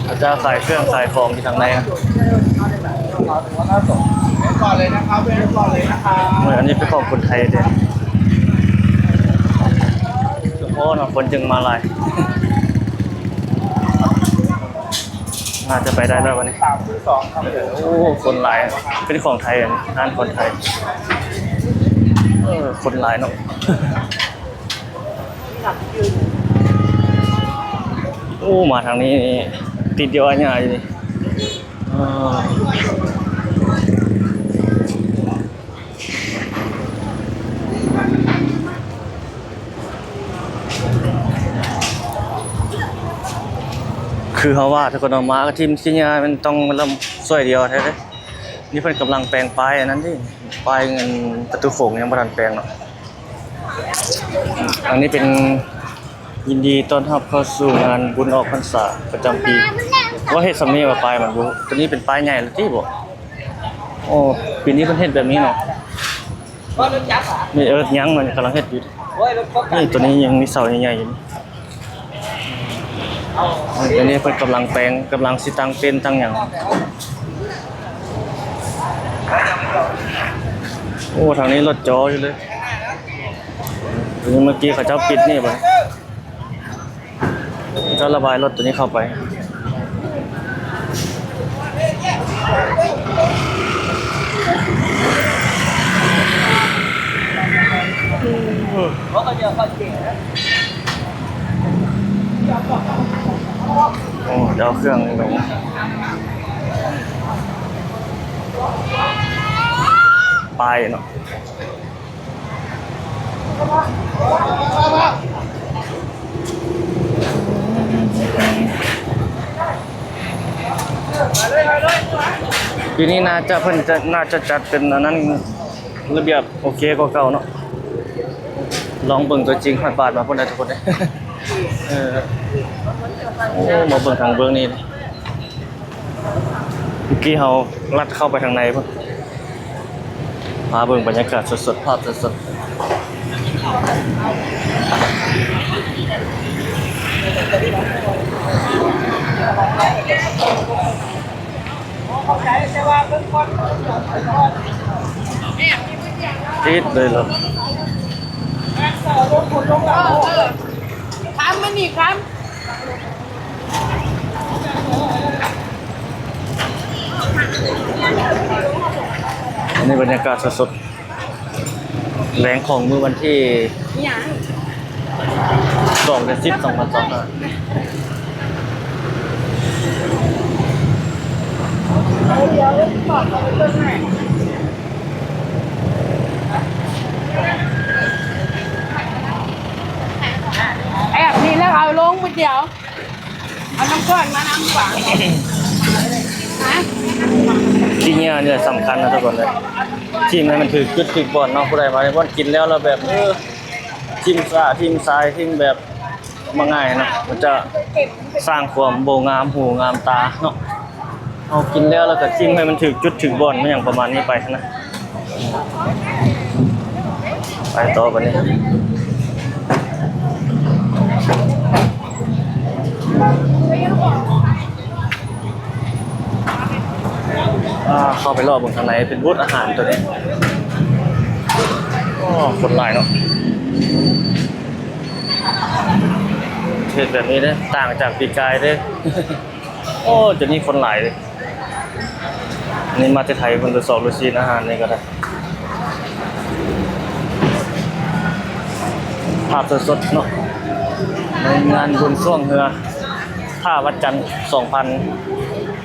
ເຂົາເຈົ້າຂາຍເຄື່ອງຂາຍຂອງຢູ່ທາງໃນ ອັນນີ້ເປັນຂອງຄົນໄທເດ້ ສະເພາະເນາະ ຄົນຈຶ່ງມາຫຼາຍ ໜ້າຈະໄປໄດ້ແລ້ວບັດນີ້ ໂອ້ ຄົນຫຼາຍ ເປັນຂອງໄທ ອັນນີ້ຮ້ານຄົນໄທ ເອີ ຄົນຫຼາຍເນາະ. ໂອ້ ມາທາງນີ້ນີ້ ຕິດດຽວອາຍາຢູ່ນີ້ ເອີ ຄືເຮົາວ່າ ທຸກຄົນເນາະ ມາກະຖິ້ມຂີ້ຫຍ້າ ມັນຕ້ອງລຳຊ່ວຍດຽວແທ້ເດ້. ນີ້ເພິ່ນກຳລັງແປງປ້າຍອັນນັ້ນເດ້ ປ້າຍອັນປະຕູໂຂງຍັງບໍ່ທັນແປງເນາະ. ອັນນີ້ເປັນຍິນດີຕ້ອນຮັບເຂົ້າສູ່ງານບຸນອອກພັນສາປະຈຳປີ. ວ່າເຮັດສ່ຳນີ້ວ່າປ້າຍມັນບໍ່ ໂຕນີ້ເປັນປ້າຍໃຫຍ່ແລ້ວຕິບໍ່? ໂອ້ ປີນີ້ເພິ່ນເຮັດແບບນີ້ເນາະ. ນີ້ ເອີ ຍັງ ມັນກຳລັງເຮັດຢູ່. ນີ້ ໂຕນີ້ຍັງມີເສົາໃຫຍ່ໆຢູ່. ອັນນີ້ເພິ່ນກຳລັງແປງ ກຳລັງຊິຕັ້ງເຕັນຕັ້ງຫຍັງ. ໂອ້ ທາງນີ້ລົດຈໍຢູ່ເລີຍ. ເມື່ອກີ້ເຂົາເຈົ້າປິດນີ້ບາດ ເຈົ້າລະບາຍລົດໂຕນີ້ເຂົ້າໄປ. ໂອ້ ເຈົ້າເຄື່ອງລົງ ປ້າຍເນາະ. ປີນີ້ໜ້າຈະ ເພິ່ນຈະ ໜ້າຈະຈັດເປັນອັນນັ້ນ ລະບຽບໂອເຄກວ່າເກົ່າເນາະ. ລອງເບິ່ງຕົວຈິງຮອດບາດມາພຸ້ນນະທຸກຄົນເອີຍ. ໂອ້ ມາເບິ່ງທາງເບື້ອງນີ້. ເມື່ອກີ້ເຮົາລັດເຂົ້າໄປທາງໃນພຸ້ນ ພາເບິ່ງບັນຍາກາດສົດໆ ພາບສົດໆ. ຕິດເລີຍລະ. ເອີ ເອີ ຂ້າມມານີ້ ຂ້າມ. ອັນນີ້ບັນຍາກາດສົດໆ ແລງຂອງມື້ວັນທີ ອີຫຍັງ ສອງ ເດືອນສິບ ສອງພັນຊາວຫ້າ. ແອບນີ້ແລ້ວເອົາລົງມື້ດຽວ. ເອົານ້ຳກ້ອນມານຳກວ່າ ຮະ ຂີ້ເຫຍື້ອນີ້ສຳຄັນນະທຸກຄົນເອີຍ. ຖິ້ມໃຫ້ມັນຖືກຈຸດຖືກບ່ອນເນາະ. ຜູ້ໃດມາໃນບ່ອນກິນແລ້ວ ແລ້ວແບບ ເອີ ຖິ້ມສາຖິ້ມສາຍ ຖິ້ມແບບ ບໍ່ງ່າຍນະ ມັນຈະສ້າງຄວາມບໍ່ງາມຫູງາມຕາເນາະ. ເຮົາກິນແລ້ວ ແລ້ວກໍຖິ້ມໃຫ້ມັນຖືກຈຸດຖືກບ່ອນ ແມ່ນຫຍັງປະມານນີ້ໄປນະ. ໄປຕໍ່ບັດນີ້. ອ່າ ເຂົ້າໄປເລາະເບິ່ງທາງໃນ ເປັນບູດອາຫານໂຕນີ້. ໂອ້ ຄົນຫຼາຍເນາະ. ເຮັດແບບນີ້ເດ້ ຕ່າງຈາກປີກາຍເດ້. ໂອ້ ຈະມີຄົນຫຼາຍເດ້. ນີ້ມາແຕ່ໄທ ເພິ່ນໄປຊອກລູກຊີ້ນອາຫານນີ້ກໍໄດ້. ພາບສົດໆເນາະ ໃນງານບຸນຊ່ວງເຮືອ ທ່າວັດຈັນ ສອງພັນ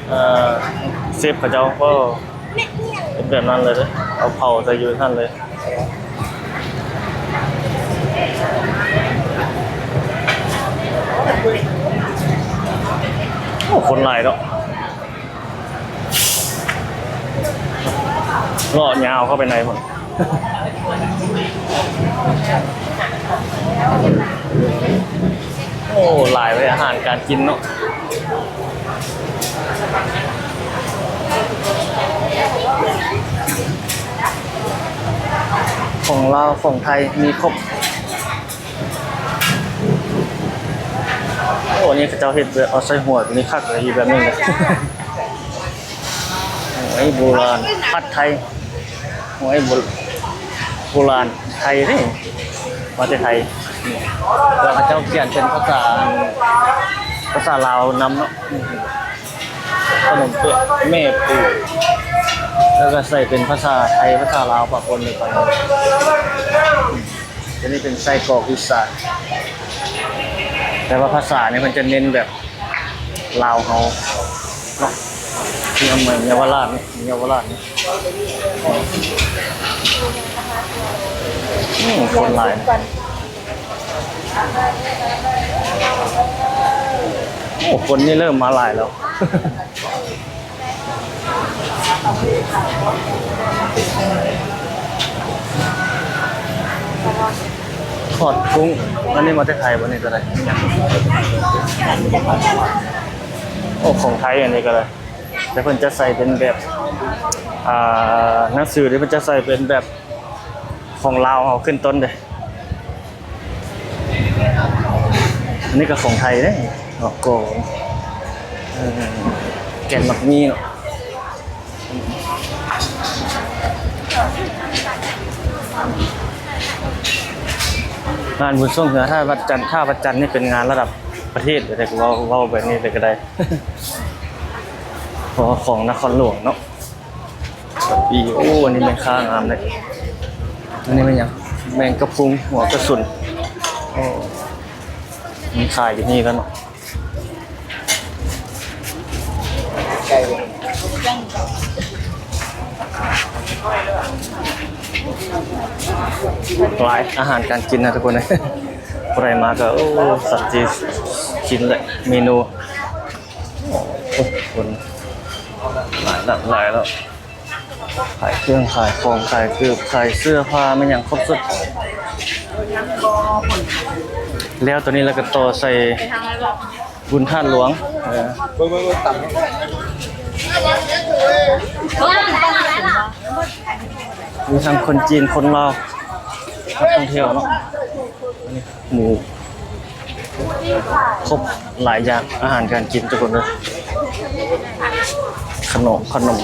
ເອີ ເຊຟເຂົາເຈົ້າກໍເປັນແບບນັ້ນເລີຍເດ້ ເອົາເຜົາໃສ່ຢູ່ຫັ້ນເລີຍ. ໂອ້ ຄົນຫຼາຍເນາະ. ເລາະຍາວເຂົ້າໄປໃນພຸ້ນ. ໂອ້ ຫຼາຍເວີຍ ອາຫານການກິນເນາະ. ຂອງລາວຂອງໄທມີຄົບ. ໂອ້ ອັນນີ້ເຂົາເຈົ້າເຮັດແບບເອົາໃສ່ຫົວຕົວນີ້ຄັກເລີຍ ອີກແບບໜຶ່ງເລີຍ. ຫວຍໂບລານ ຜັດໄທ ຫວຍໂບ ໂບລານໄທເດ້ ມາແຕ່ໄທ. ແລ້ວເຂົາເຈົ້າຂຽນເປັນພາສາ ພາສາລາວນຳເນາະ. ຂະໜົມເປະແມ່ປູ ແລ້ວກໍໃສ່ເປັນພາສາໄທ ພາສາລາວປະປົນກັນໄປ. ຕົວນີ້ເປັນໄສ້ກອກອີສານ ແຕ່ວ່າພາສານີ້ເພິ່ນຈະເນັ້ນແບບລາວເຮົາເນາະ ເມືອງເຍົາວະລາດ ເຍົາວະລາດ. ໂອ້ ຄົນຫຼາຍ ໂອ້ ຄົນນີ້ເລີ່ມມາຫຼາຍແລ້ວ. ທອດກຸ້ງ ອັນນີ້ມາແຕ່ໄທບໍ່ນີ້ກໍໄດ້. ໂອ້ ຂອງໄທອັນນີ້ກໍໄດ້ ແຕ່ເພິ່ນຈະໃສ່ເປັນແບບ ອ່າ ໜັງສືນີ້ເພິ່ນຈະໃສ່ເປັນແບບຂອງລາວເຮົາຂຶ້ນຕົ້ນເດ້. ອັນນີ້ກໍຂອງໄທເດ້ເນາະ ກໍ ເອີ ແກ່ນໝາກມີ້ເນາະ. ງານບຸນຊ່ວງເຮືອທ່າວັດຈັນ ທ່າວັດຈັນນີ້ເປັນງານລະດັບປະເທດເດ້ ເວົ້າ ເວົ້າແບບນີ້ເລີຍກໍໄດ້ ເພາະວ່າຂອງນະຄອນຫຼວງເນາະ. ປີ ໂອ້ ອັນນີ້ແມ່ຄ້າງາມເດ້. ອັນນີ້ແມ່ນຫຍັງ? ແມງກະພຸງ ຫົວກະສຸນ. ໂອ້ ມີຂາຍຢູ່ນີ້ແລ້ວເນາະ. ຫຼາຍອາຫານການກິນນະທຸກຄົນ. ຜູ້ໃດມາກໍ ໂອ້ ສັນຕິກິນແຫຼະເມນູ. ໂອ້ ຄົນຫຼາຍຫຼາກຫຼາຍແລ້ວ. ຂາຍເຄື່ອງຂາຍຂອງ ຂາຍເກີບ ຂາຍເສື້ອຜ້າ ແມ່ນຫຍັງຄົບຊຸດ. ແລ້ວໂຕນີ້ແລ້ວກໍຕໍ່ໃສ່ບຸນທາດຫຼວງ. ເອີ ເບິ່ງໆໆ ຕຳ ມີທັງຄົນຈີນ ຄົນລາວ ນັກທ່ອງທ່ຽວເນາະ. ອັນນີ້ ໝູ ຄົບຫຼາຍຢ່າງ ອາຫານການກິນທຸກຄົນເດີ. ຂະໜົມ ຂະໜົມ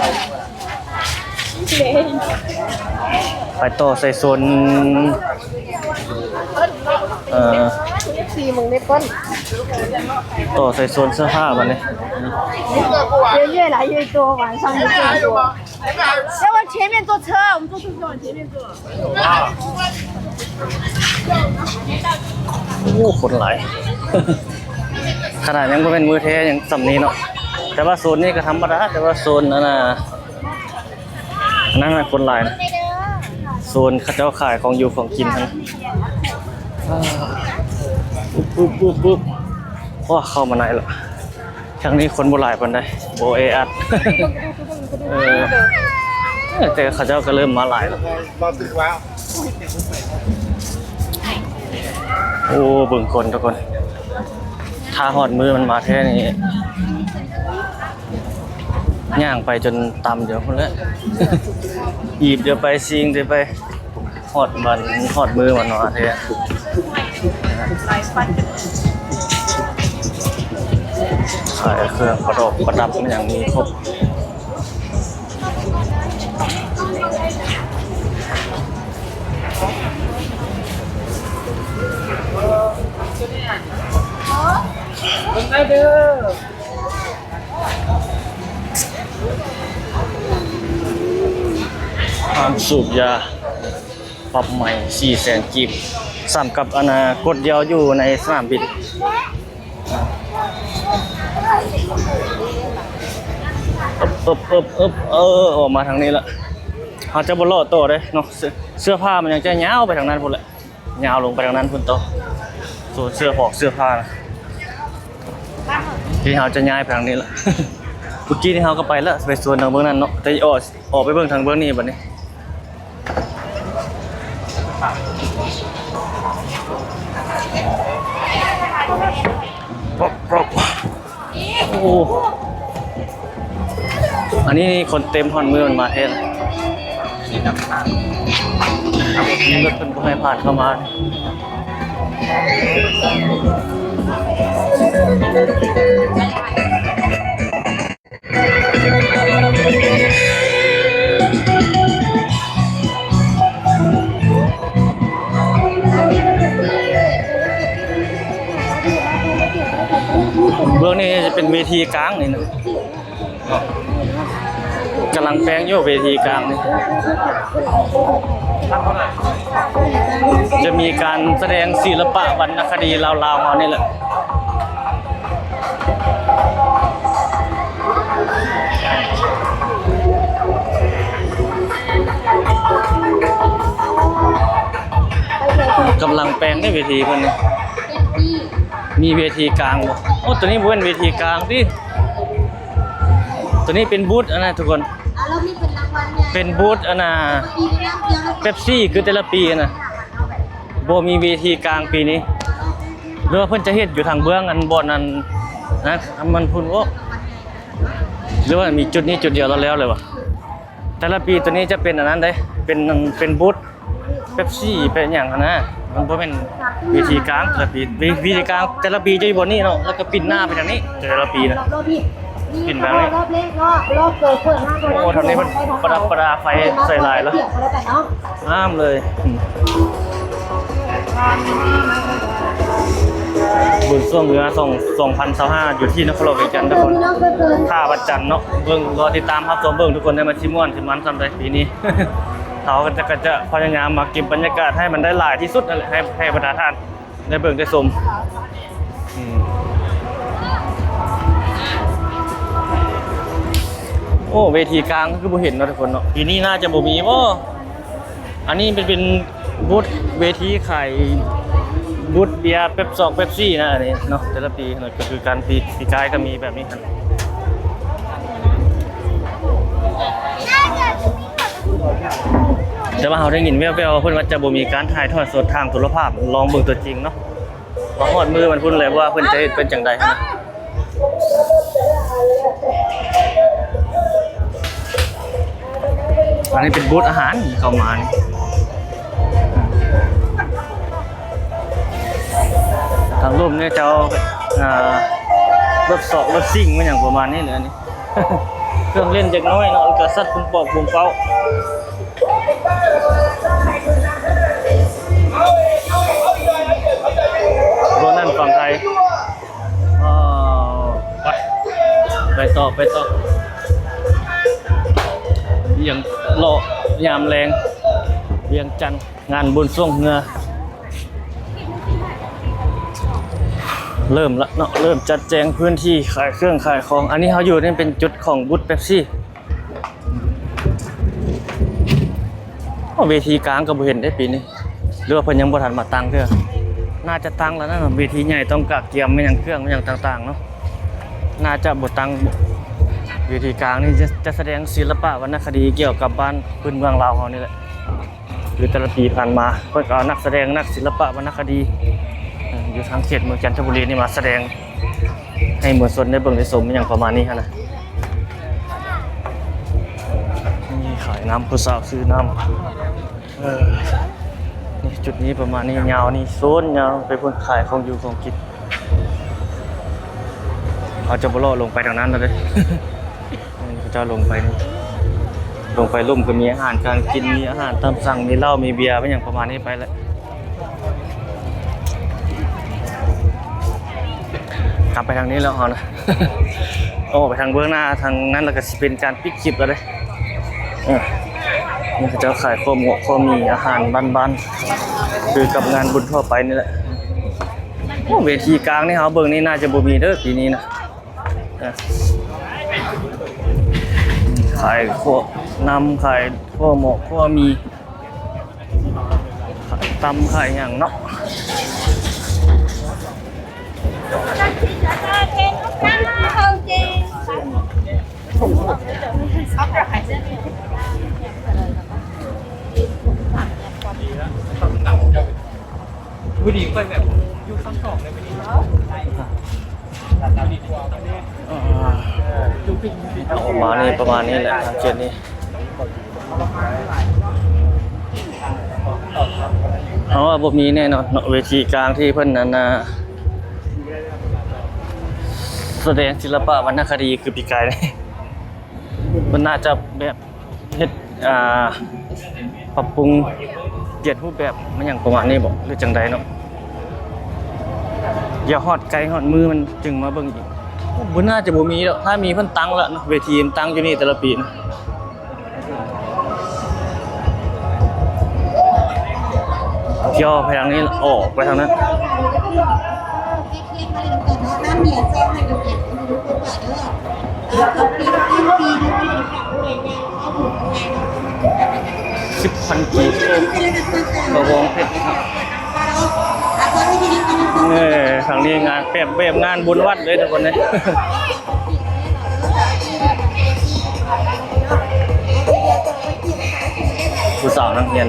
ໄປຕໍ່ໃສ່ໂຊນ ເອີ ຕໍ່ໃສ່ໂຊນເສື້ອຜ້າບາດນີ້. 人越来越多，晚上就更多。 要往前面坐车，我们坐车就往前面坐。 ໂອ້ ຄົນຫຼາຍ ຂະໜາດຍັງບໍ່ແມ່ນມື້ແທ້ຍັງສ່ຳນີ້ເນາະ. ແຕ່ວ່າໂຊນນີ້ກໍທຳມະດາ ແຕ່ວ່າໂຊນອັນນ່າ ອັນນັ້ນຄົນຫຼາຍນະ. ໂຊນເຂົາເຈົ້າຂາຍຂອງຢູ່ຂອງກິນຫັ້ນ. ອາ ປຶບ ປຶບ ປຶບ ປຶບ ໂອ້ ເຂົ້າມາໃນລະ. ທາງນີ້ຄົນບໍ່ຫຼາຍປານໃດ ບໍ່ແອອັດ. ເອີ ເອີ ແຕ່ເຂົາເຈົ້າກໍເລີ່ມມາຫຼາຍແລ້ວ. ໂອ້ ເບິ່ງຄົນທຸກຄົນ ຖ້າຮອດມື້ມັນມາແທ້ນີ້ ຍ່າງໄປຈົນຕຳດຽວພຸ້ນແຫຼະ ອີບດຽວໄປ ຊິງດຽວໄປ. ຮອດວັນ ຮອດມື້ມັນມາແທ້. ຂາຍເຄື່ອງປະດັບ ປະດັບຫຍັງມີຄົບ. ເບິ່ງໄດ້ເດີ ຫ້າມສູບຢາ. ປັບໃໝສີ່ແສນກີບ ສ່ຳກັບອັນນ່າກົດດຽວຢູ່ໃນສະໜາມບິນ. ອຶບ ອຶບ ອຶບ ອຶບ ເອີ ອອກມາທາງນີ້ລະ. ເຮົາຈະບໍ່ເລາະຕໍ່ເດ້ເນາະ ເສື້ອ ເສື້ອຜ້າມັນຍັງຈະຍາວໄປທາງນັ້ນພຸ້ນແຫຼະ ຍາວລົງໄປທາງນັ້ນພຸ້ນຕໍ່ ໂຊນເສື້ອຜອກເສື້ອຜ້ານະ. ທີ່ເຮົາຈະຍ້າຍໄປທາງນີ້ລະ ເມື່ອກີ້ນີ້ເຮົາກໍໄປລະ ໄປໂຊນທາງເບື້ອງນັ້ນເນາະ ແຕ່ອອກ ອອກໄປເບິ່ງທາງເບື້ອງນີ້ບາດນີ້. ໂອ້ ອັນນີ້ຄົນເຕັມ ຮອດມື້ມັນມາແທ້ນະ ມີລົດເພິ່ນບໍ່ໃຫ້ຜ່ານເຂົ້າມາ. ເບື້ອງນີ້ຈະເປັນເວທີກາງນີ້ນະ ກຳລັງແປງຢູ່ເວທີກາງນີ້ ຈະມີການສະແດງສິລະປະວັນນະຄະດີລາວໆເຮົານີ້ແຫຼະ. ກຳລັງແປງເດ້ເວທີເພິ່ນນີ້ ມີເວທີກາງບໍ່? ໂອ້ ໂຕນີ້ບໍ່ແມ່ນເວທີກາງຕິ ໂຕນີ້ເປັນບູດອັນນັ້ນທຸກຄົນ. ເປັນບູດອັນນ່າ ເປັບຊີ ຄືແຕ່ລະປີຫັ້ນນະ ບໍ່ມີເວທີກາງປີນີ້ ຫຼືວ່າເພິ່ນຈະເຮັດຢູ່ທາງເບື້ອງອັນບ່ອນອັນນັ້ນ ອັນມັນພຸ້ນບໍ ຫຼືວ່າມີຈຸດນີ້ຈຸດດຽວແລ້ວແລ້ວເລີຍຫວາ? ແຕ່ລະປີໂຕນີ້ຈະເປັນອັນນັ້ນເດ້ ເປັນ ເປັນບູດ ເປັບຊີ ເປັນຫຍັງຫັ້ນນະ ມັນບໍ່ແມ່ນເວທີກາງແຕ່ລະປີ ເວ ເວທີກາງແຕ່ລະປີຈະຢູ່ບ່ອນນີ້ເນາະ ແລ້ວກໍປິ່ນໜ້າໄປທາງນີ້ແຕ່ລະປີນະ ປິ່ນໄປທາງນີ້. ໂອ້ ທາງນີ້ເພິ່ນປະດັບປະດາໄຟໃສ່ຫຼາຍແລ້ວ ງາມເລີຍ. ອືມ ບຸນຊ່ວງເຮືອ ສອງ ສອງພັນຊາວຫ້າ ຢູ່ທີ່ນະຄອນຫຼວງວຽງຈັນ ທຸກຄົນ ຖ້າວັນຈັນເນາະ ເບິ່ງ ລໍຕິດຕາມຮັບຊົມເບິ່ງ ທຸກຄົນ ໄດ້ມາຊິມ່ວນຊິມັນສ່ຳໃດປີນີ້. ເຮົາກໍຈະ ກໍຈະພະຍາຍາມມາເກັບບັນຍາກາດໃຫ້ມັນໄດ້ຫຼາຍທີ່ສຸດຫັ້ນແຫຼະ ໃຫ້ ໃຫ້ບັນດາທ່ານໄດ້ເບິ່ງໄດ້ຊົມ. ອືມ ໂອ້ ເວທີກາງຄືບໍ່ເຫັນເນາະ ທຸກຄົນເນາະ ປີນີ້ໜ້າຈະບໍ່ມີບໍ? ອັນນີ້ເປັນ ເປັນບູດເວທີຂາຍບູດເບຍ ເປັບຊອງ ເປັບຊີນະ ອັນນີ້ເນາະ ແຕ່ລະປີນະ ກໍຄືກັນ ປີ ປີກາຍກໍມີແບບນີ້ຫັ້ນ ແຕ່ວ່າເຮົາໄດ້ຍິນແວ່ວໆ ເພິ່ນວ່າຈະບໍ່ມີການຖ່າຍທອດສົດທາງໂທລະພາບ ລອງເບິ່ງຕົວຈິງເນາະ ວ່າຮອດມື້ມັນພຸ້ນແລ້ວ ວ່າເພິ່ນຈະເຮັດເປັນຈັ່ງໃດຫັ້ນນະ. ອັນນີ້ເປັນບູດອາຫານເຂົ້າມານີ້ ທາງລຸ່ມນີ້ເຈົ້າ ອ່າ ລົດຊອກລົດຊິງ ແມ່ນຫຍັງປະມານນີ້ແຫຼະ ອັນນີ້ ເຄື່ອງຫຼິ້ນເດັກນ້ອຍເນາະ ແລ້ວກໍສັດປຸງປອກປຸງເປົ້າ ໂຕນັ້ນຝັ່ງໄທ. ອໍ ໄປ ໄປຕໍ່ ໄປຕໍ່ ຍັງເລາະຍາມແລງ ວຽງຈັນ ງານບຸນຊ່ວງເຮືອ ເລີ່ມລະເນາະ ເລີ່ມຈັດແຈງພື້ນທີ່ຂາຍເຄື່ອງຂາຍຂອງ. ອັນນີ້ເຮົາຢູ່ນີ້ເປັນຈຸດຂອງບູດເປັບຊີ. ໂອ້ ເວທີກາງກໍບໍ່ເຫັນເດ້ປີນີ້ ຫຼືວ່າເພິ່ນຍັງບໍ່ທັນມາຕັ້ງເທື່ອ? ໜ້າຈະຕັ້ງແລ້ວນະ ເວທີໃຫຍ່ຕ້ອງກະກຽມແມ່ນຫຍັງ ເຄື່ອງແມ່ນຫຍັງຕ່າງໆເນາະ ໜ້າຈະບໍ່ຕັ້ງ. ເວທີກາງນີ້ຈະ ຈະສະແດງສິລະປະວັນນະຄະດີກ່ຽວກັບບ້ານພື້ນເມືອງລາວເຮົານີ້ແຫຼະ ຄືແຕ່ລະປີຜ່ານມາ ເພິ່ນກໍເອົານັກສະແດງ ນັກສິລະປະວັນນະຄະດີ ເອີ ຢູ່ທາງເຂດເມືອງຈັນທະບູລີນີ້ມາສະແດງ ໃຫ້ມວນຊົນໄດ້ເບິ່ງໄດ້ຊົມ ອີ່ຫຍັງປະມານນີ້ຫັ້ນນະ. ນີ້ຂາຍນ້ຳ ຜູ້ສາວຊື້ນ້ຳ ເອີ ນີ້ຈຸດນີ້ປະມານນີ້ ຍາວນີ້ໂຊນຍາວໄປພຸ້ນ ຂາຍຂອງຢູ່ຂອງກິນ. ເຮົາຈະບໍ່ເລາະລົງໄປທາງນັ້ນແລ້ວເດ້ ເຂົາເຈົ້າລົງໄປນີ້ ລົງໄປລຸ່ມກໍມີອາຫານການກິນ ມີອາຫານຕາມສັ່ງ ມີເຫຼົ້າ ມີເບຍ ມີຫຍັງປະມານນີ້ໄປແຫຼະ. ກັບໄປທາງນີ້ແລ້ວເຮົານະ ອອກໄປທາງເບື້ອງໜ້າທາງນັ້ນ ແລ້ວກໍຊິເປັນການປິດຄລິບແລ້ວເດ້. ເອີ ນີ້ເຂົາເຈົ້າຂາຍຂົ້ວໝົກ ຂົ້ວໝີ່ ອາຫານບ້ານໆ ຄືກັບງານບຸນທົ່ວໄປນີ້ແຫຼະ. ໂອ້ ເວທີກາງນີ້ເຮົາເບິ່ງນີ້ໜ້າຈະບໍ່ມີເດີປີນີ້ນະ. ເອີ ຂາຍຂົ້ວໜຳ ຂາຍຂົ້ວໝອກ ຂົ້ວໝີ່ ຂາຍຕຳ ຂາຍຫຍັງເນາະ. ມື້ນີ້ຂ້ອຍແບບຢູ່ຊັ້ນສອງເລີຍມື້ນີ້ ອ່າ ອອກມານີ້ປະມານນີ້ແຫຼະ ທາງເຂດນີ້ ເຮົາວ່າບໍ່ມີແນ່ນອນເນາະ ເວທີກາງທີ່ເພິ່ນອັນນ່າ ສະແດງສິລະປະວັນນະຄະດີຄືປີກາຍນີ້ ເພິ່ນໜ້າຈະແບບ ເຮັດ ອ່າ ປັບປຸງ ປ່ຽນຮູບແບບ ມັນຫຍັງປະມານນີ້ບໍ ຫຼືຈັ່ງໃດເນາະ? ຢ່າຮອດໃກ້ຮອດມື້ມັນຈຶ່ງມາເບິ່ງອີກ. ບໍ່ໜ້າຈະບໍ່ມີດອກ ຖ້າມີເພິ່ນຕັ້ງລະເນາະ ເວທີມັນຕັ້ງຢູ່ນີ້ແຕ່ລະປີນະ. ທ່ຽວໄປທາງນີ້ ອອກໄປທາງນັ້ນ. ສິບພັນກີບ ກະບອງເພັດເນາະ. ເອີ ທາງນີ້ງານແບບ ແບບງານບຸນວັດເລີຍທຸກຄົນເອີຍ. ຜູ້ສາວນັກຮຽນ.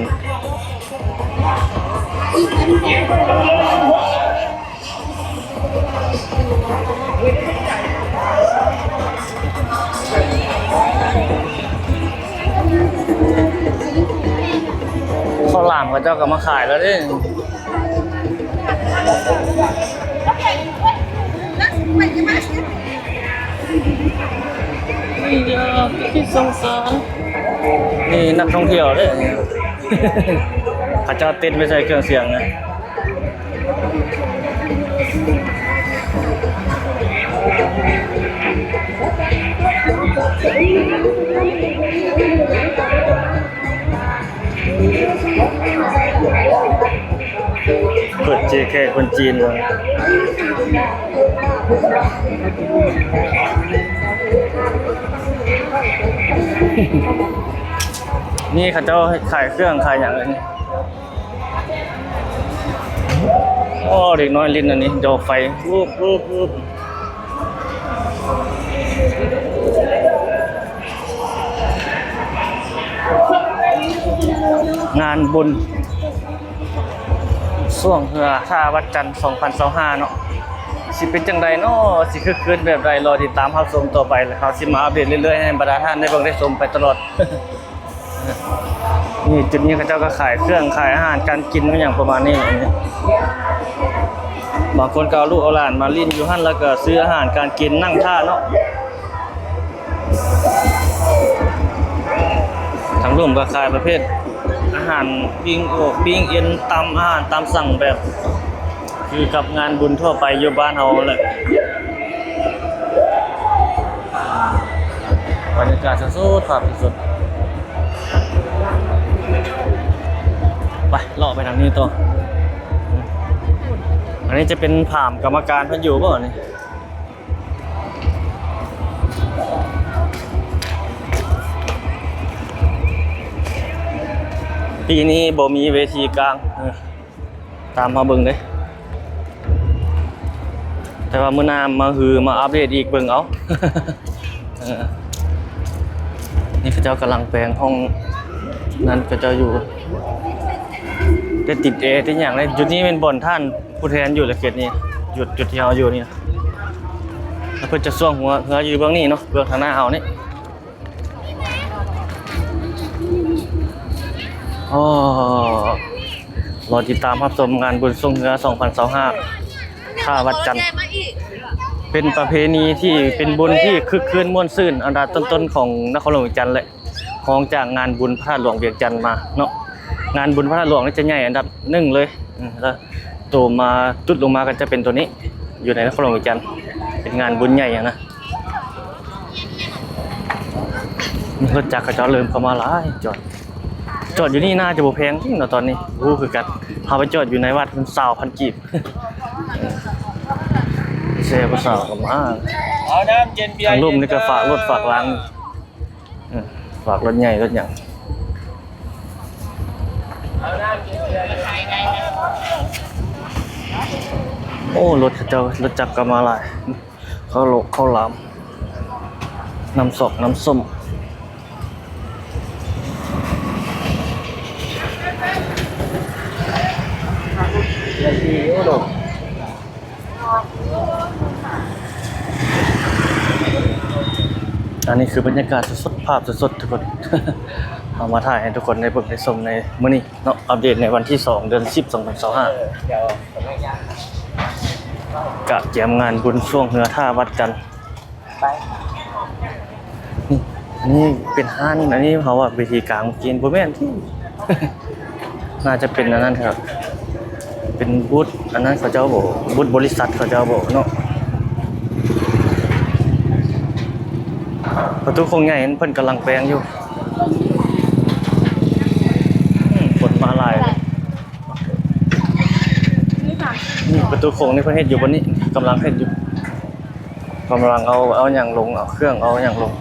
ເຂົ້າຫຼາມເຂົາເຈົ້າກໍມາຂາຍແລ້ວເດ້. ນີ້ເດີ ທີ່ສົງສານ ນີ້ນັກທ່ອງທ່ຽວເດ້ ເຂົາເຈົ້າເຕັ້ນໄປໃສ່ເຄື່ອງສຽງນະ. ເປີດເຈແຂກຄົນຈີນເນາະ. ນີ້ເຂົາເຈົ້າຂາຍເຄື່ອງຂາຍຫຍັງອັນນີ້. ໂອ້ ເດັກນ້ອຍຫຼິ້ນອັນນີ້ ດອກໄຟ ງານບຸນຊ່ວງເຮືອທ່າວັດຈັນ ສອງພັນຊາວຫ້າເນາະ ຊິເປັນຈັ່ງໃດເນາະ ຊິຄຶກຄື້ນແບບໃດ ລໍຕິດຕາມຮັບຊົມຕໍ່ໄປ ແລ້ວເຮົາຊິມາອັບເດດເລື້ອຍໆ ໃຫ້ບັນດາທ່ານໄດ້ເບິ່ງໄດ້ຊົມໄປຕະຫຼອດ. ນີ້ ຈຸດນີ້ເຂົາເຈົ້າກໍຂາຍເຄື່ອງຂາຍອາຫານການກິນ ແມ່ນຫຍັງປະມານນີ້. ບາງຄົນກໍເອົາລູກເອົາຫຼານມາຫຼິ້ນຢູ່ຫັ້ນ ແລ້ວກໍຊື້ອາຫານການກິນ ນັ່ງຖ້າເນາະ. ທາງລຸ່ມກໍຂາຍປະເພດອາຫານປີ້ງອົກປີ້ງເອັນ ຕຳ ອາຫານຕາມສັ່ງແບບ ຄືກັບງານບຸນທົ່ວໄປຢູ່ບ້ານເຮົາແຫຼະ. ບັນຍາກາດສົດໆ ພາບສົດໆ. ໄປ ເລາະໄປທາງນີ້ຕໍ່. ອັນນີ້ຈະເປັນຖາມກຳມະການເພິ່ນຢູ່ບໍ່ນີ້? ປີນີ້ບໍ່ມີເວທີກາງ ເອີ ຕາມມາເບິ່ງເດ້. ແຕ່ວ່າມື້ໜ້າມາຮືມາອັບເດດອີກ ເບິ່ງເອົາ. ເອີ ນີ້ເຂົາເຈົ້າກຳລັງແປງຫ້ອງນັ້ນ ເຂົາເຈົ້າຢູ່ ໄດ້ຕິດແອຕິດຫຍັງເດ້. ຈຸດນີ້ແມ່ນບ່ອນທ່ານຜູ້ແທນຢູ່ລະເຂດນີ້ ຈຸດ ຈຸດທີ່ເຮົາຢູ່ນີ້ນະ. ແລ້ວເພິ່ນຈະຊ່ວງຫົວເຮືອຢູ່ເບື້ອງນີ້ເນາະ ເບື້ອງທາງໜ້າເຮົານີ້. ອໍ ລໍຕິດຕາມຮັບຊົມງານບຸນຊ່ວງເຮືອ ສອງພັນຊາວຫ້າ ທ່າວັດຈັນ ເປັນປະເພນີທີ່ເປັນບຸນທີ່ຄຶກຄື້ນມ່ວນຊື່ນອັນດັບຕົ້ນໆຂອງນະຄອນຫຼວງວຽງຈັນ ແລະ ຮອງຈາກງານບຸນພະທາດຫຼວງວຽງຈັນມາເນາະ. ງານບຸນພະທາດຫຼວງນີ້ຈະໃຫຍ່ອັນດັບໜຶ່ງເລີຍ ແລ້ວໂຕມາ ຕຸດລົງມາກໍຈະເປັນໂຕນີ້ ຢູ່ໃນນະຄອນຫຼວງວຽງຈັນ ເປັນງານບຸນໃຫຍ່ຫັ້ນນະ. ລົດຈັກເຂົາເຈົ້າເລີ່ມເຂົ້າມາຫຼາຍ ຈອດ ຈອດຢູ່ນີ້ໜ້າຈະບໍ່ແພງເນາະຕອນນີ້ ບໍ່ຮູ້ຄືກັນ. ເຮົາໄປຈອດຢູ່ໃນວັດມັນຊາວພັນກີບ ແຊຜູ້ສາວກໍມາ. ເອົານ້ຳເຢັນເບຍ ທາງລຸ່ມນີ້ກໍຝາກລົດຝາກລາງ ເອີ ຝາກລົດໃຫຍ່ລົດຫຍັງ. ໂອ້ ລົດເຂົາເຈົ້າ ລົດຈັກກໍມາຫຼາຍ. ເຂົ້າໂລກເຂົ້າຫຼາມ ນ້ຳຊອກນ້ຳສົ້ມ. ອັນນີ້ຄືບັນຍາກາດສົດໆ ພາບສົດໆ ທຸກຄົນ ເອົາມາຖ່າຍໃຫ້ທຸກຄົນໄດ້ເບິ່ງໄດ້ຊົມໃນມື້ນີ້ເນາະ ອັບເດດໃນວັນທີສອງ ເດືອນສິບ ສອງພັນຊາວຫ້າ ກະກຽມງານບຸນຊ່ວງເຮືອທ່າວັດຈັນ. ໄປ ນີ້ ອັນນີ້ເປັນຮ້ານ ອັນນີ້ເຮົາວ່າເວທີກາງເມື່ອກີ້ ບໍ່ແມ່ນຕິ ໜ້າຈະເປັນອັນນັ້ນຄັບ ເປັນບູດອັນນັ້ນເຂົາເຈົ້າບໍ ບູດບໍລິສັດເຂົາເຈົ້າບໍເນາະ. ປະຕູໂຂງໃຫຍ່ເພິ່ນກຳລັງແປງຢູ່ ອືມ ຄົນມາຫຼາຍ. ນີ້ປະຕູໂຂງນີ້ເພິ່ນເຮັດຢູ່ບ່ອນນີ້ ກຳລັງເຮັດຢູ່ ກຳລັງເອົາ ເອົາຫຍັງລົງ ເອົາເຄື່ອງ ເອົາຫຍັງລົງ.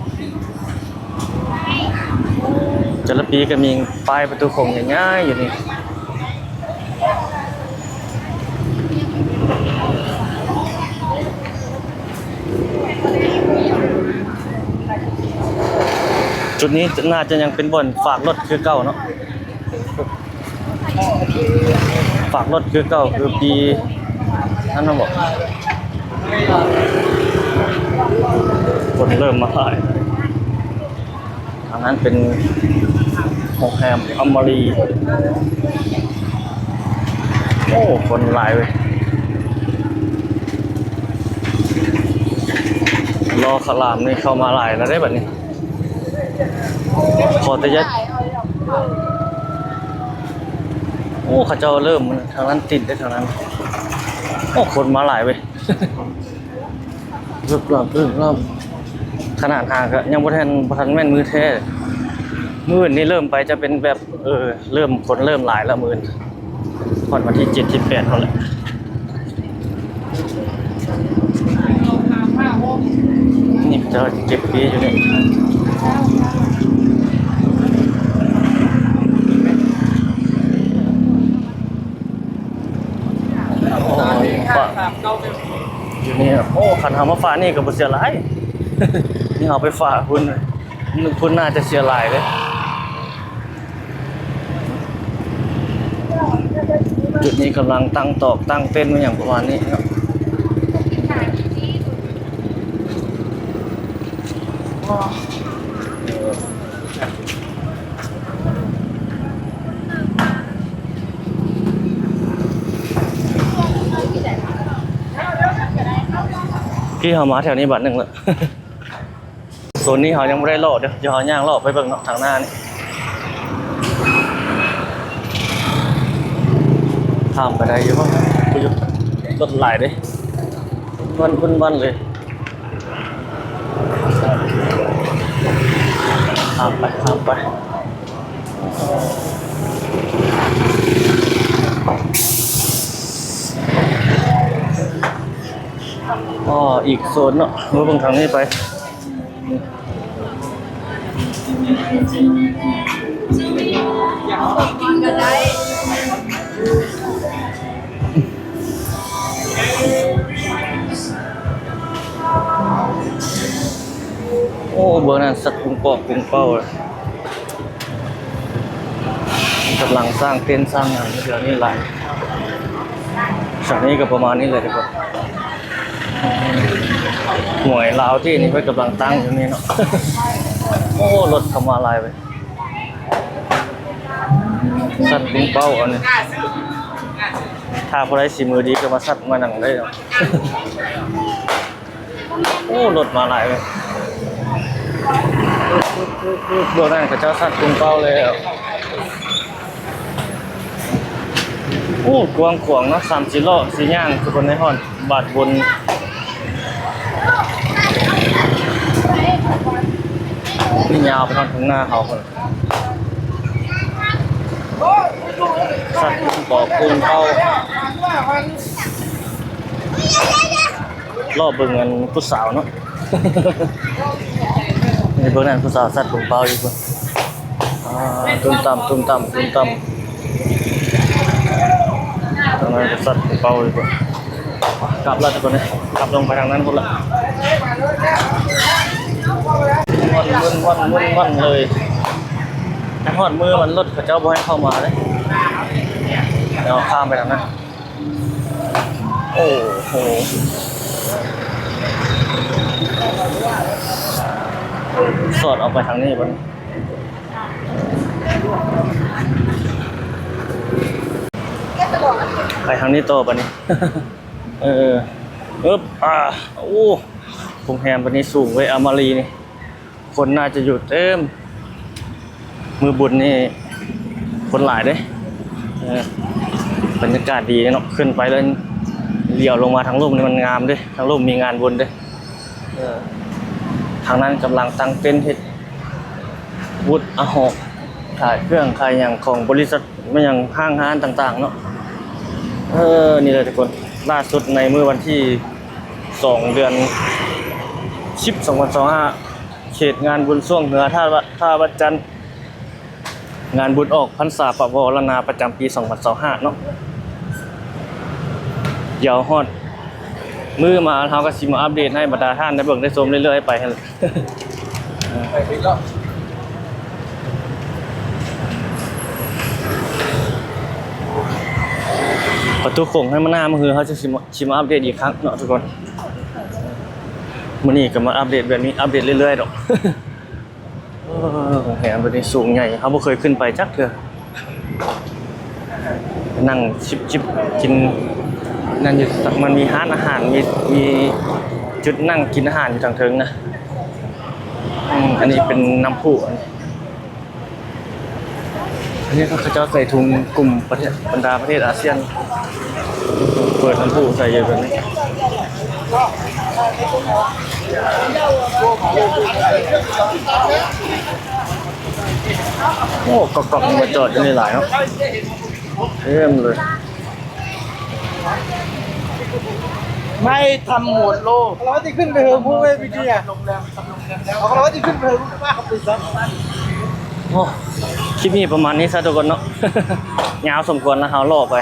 ແຕ່ລະປີກໍມີປ້າຍປະຕູໂຂງໃຫຍ່ໆຢູ່ນີ້. ຈຸດນີ້ໜ້າຈະຍັງເປັນບ່ອນຝາກລົດຄືເກົ່າເນາະ. ຝາກລົດຄືເກົ່າ ຄືປີນັ້ນນະບໍ? ຄົນເລີ່ມມາຫຼາຍ. ທາງນັ້ນເປັນໂຮງແຮມອາມາຣີ. ໂອ້ ຄົນຫຼາຍເວີຍ. ລໍຂະຫຼາມນີ້ເຂົ້າມາຫຼາຍແລ້ວເດ້ບັດນີ້. ຂໍແຕ່ຢ່າ ໂອ້ ເຂົາເຈົ້າເລີ່ມທາງນັ້ນຕິດເດ້ ທາງນັ້ນ. ໂອ້ ຄົນມາຫຼາຍເວີຍ. ເກືອບໆ ເກືອບໆ ຂະໜາດຫາກະຍັງບໍ່ທັນ ບໍ່ທັນແມ່ນມື້ແທ້. ມື້ອື່ນນີ້ເລີ່ມໄປຈະເປັນແບບ ເອີ ເລີ່ມ ຄົນເລີ່ມຫຼາຍແລ້ວມື້ອື່ນ ຮອດວັນທີເຈັດ ທີແປດພຸ້ນແຫຼະ. ນີ້ເຂົາເຈົ້າເກັບເບຍຢູ່ນີ້. ໂອ້ ຢູ່ນີ້ ໂອ້ ຄັນເຮົາມາຝາກນີ້ກໍບໍ່ເສຍຫຼາຍ. ນີ້ເຮົາໄປຝາກພຸ້ນ ພຸ້ນໜ້າຈະເສຍຫຼາຍເດ້. ຈຸດນີ້ກຳລັງຕັ້ງຕອກຕັ້ງເຕັນອີ່ຫຍັງປະມານນີ້ເນາະ. ກີ້ເຮົາມາແຖວນີ້ບາດໜຶ່ງແລ້ວ. ໂຊນນີ້ເຮົາຍັງບໍ່ໄດ້ເລາະເດີ້ ດຽວເຮົາຍ່າງເລາະໄປເບິ່ງເນາະ ທາງໜ້ານີ້. ຂ້າມໄປໄດ້ຢູ່ບໍ່? ບໍ່ຢູ່ ລົດຫຼາຍເດ້ ວັນ ວຸ້ນວັນເລີຍ. ຂ້າມໄປ ຂ້າມໄປ. ອໍ ອີກໂຊນເນາະ ມາເບິ່ງທາງນີ້ໄປ. ໂອ້ ເບິ່ງນັ້ນ ສັດປຸງປອກປຸງເປົ້າ ກຳລັງສ້າງເຕັນສ້າງຫຍັງແຖວນີ້ຫຼາຍ. ສາວນີ້ກໍປະມານນີ້ແຫຼະທຸກຄົນ. ຫວຍລາວທີ່ນີ້ເພິ່ນກຳລັງຕັ້ງຢູ່ນີ້ເນາະ. ໂອ້ ລົດເຂົ້າມາຫຼາຍເວີຍ. ສັດປຸງເປົ້າອັນນີ້ ຖ້າຜູ້ໃດສີມືດີກໍມາສັດມາຫຍັງໄດ້ເນາະ. ໂອ້ ລົດມາຫຼາຍເວີຍ. ເບື້ອງນັ້ນເຂົາເຈົ້າສັດປຸງເປົ້າແລ້ວ. ໂອ້ ກວ້າງຂວາງເນາະ ສາມສີ່ລໍ້ ສີ່ຍ່າງ ທຸກຄົນ ໃນຮອດບາດບຸນ ນີ້ຍາວໄປຮອດຂ້າງໜ້າເຮົາພຸ້ນ. ສັດປຸງປອກປຸງເປົ້າ. ລໍເບິ່ງອັນຜູ້ສາວເນາະ. ນີ້ເບິ່ງນັ້ນ ຜູ້ສາວສັດປຸງເປົ້າຢູ່ພຸ້ນ. ອ່າ ຕຸ້ມຕຳ ຕຸ້ມຕຳ ຕຸ້ມຕຳ. ທາງນັ້ນກໍສັດປຸງເປົ້າຢູ່ພຸ້ນ. ກັບລະທຸກຄົນເອີຍ ກັບລົງໄປທາງນັ້ນພຸ້ນລະ. ວົນໆໆໆເລີຍ. ຮອດມື້ມັນ ລົດເຂົາເຈົ້າບໍ່ໃຫ້ເຂົ້າມາເດ້. ດຽວຂ້າມໄປທາງນັ້ນ. ໂອ້ໂຫ ສອດອອກໄປທາງນີ້ບັດນີ້ ໄປທາງນີ້ຕໍ່ບັດນີ້. ເອີ ອຶບ ອ່າ ໂອ້ ໂຮງແຮມບັດນີ້ສູງເວີຍ ອາມາຣີນີ້. ຄົນໜ້າຈະຢູ່ເຕັມ. ມື້ບຸນນີ້ຄົນຫຼາຍເດ້. ເອີ ບັນຍາກາດດີເນາະ ຂຶ້ນໄປແລ້ວຫຼຽວລົງມາທາງລຸ່ມນີ້ມັນງາມເດ້ ທາງລຸ່ມມີງານບຸນເດ້. ເອີ ທາງນັ້ນກຳລັງຕັ້ງເຕັນເຮັດວຸດອາຫອກ ຂາຍເຄື່ອງຂາຍຫຍັງຂອງບໍລິສັດ ແມ່ນຫຍັງ ຫ້າງຮ້ານຕ່າງໆເນາະ. ເອີ ນີ້ແຫຼະທຸກຄົນ ລ່າສຸດໃນມື້ວັນທີສອງ ເດືອນສິບ ສອງພັນຊາວຫ້າ ເຂດງານບຸນຊ່ວງເຮືອທ່າ ທ່າວັດຈັນ ງານບຸນອອກພັນສາປະວໍລະນາ ປະຈຳປີສອງພັນຊາວຫ້າເນາະ. ດຽວຮອດມື້ມາ ເຮົາກໍຊິມາອັບເດດໃຫ້ບັນດາທ່ານໄດ້ເບິ່ງໄດ້ຊົມເລື້ອຍໆໄປຫັ້ນແຫຼະ. ໄປເລີຍເນາະ. ປະຕູໂຂງໃຫ້ມາໜ້າ ມື້ອື່ນເຮົາຈະຊິມາ ຊິມາອັບເດດອີກຄັ້ງເນາະທຸກຄົນ. ມື້ນີ້ກໍມາອັບເດດແບບນີ້ ອັບເດດເລື້ອຍໆດອກ. ເອີ ໂຮງແຮມແບບນີ້ສູງໃຫຍ່ ເຮົາບໍ່ເຄີຍຂຶ້ນໄປຈັກເທື່ອ. ນັ່ງຈິບໆກິນນັ້ນຢູ່ ມັນມີຮ້ານອາຫານ ມີ ມີຈຸດນັ່ງກິນອາຫານຢູ່ທາງເທິງນະ. ອືມ ອັນນີ້ເປັນນ້ຳພຸ ອັນນີ້ ອັນນີ້ເຂົາເຈົ້າໃສ່ຖົງກຸ່ມປະເທດ ບັນດາປະເທດອາຊຽນ ເປີດນ້ຳພຸໃສ່ຢູ່ແບບນີ້. ໂອ້ ກອກໆ ມາຈອດຢູ່ນີ້ຫຼາຍເນາະ ເຕັມເລີຍ. ໄມ້ທຳໝວດໂລກ ເຮົາຊິຂຶ້ນໄປເທິງພູເວຍວິທະຍາ ເຮົາຊິຂຶ້ນໄປເທິງພູເວຍວິທະຍາ. ໂອ້ ຄລິບນີ້ປະມານນີ້ຊະທຸກຄົນເນາະ ຍາວສົມຄວນລະ ເຮົາຫຼໍ່ໄປ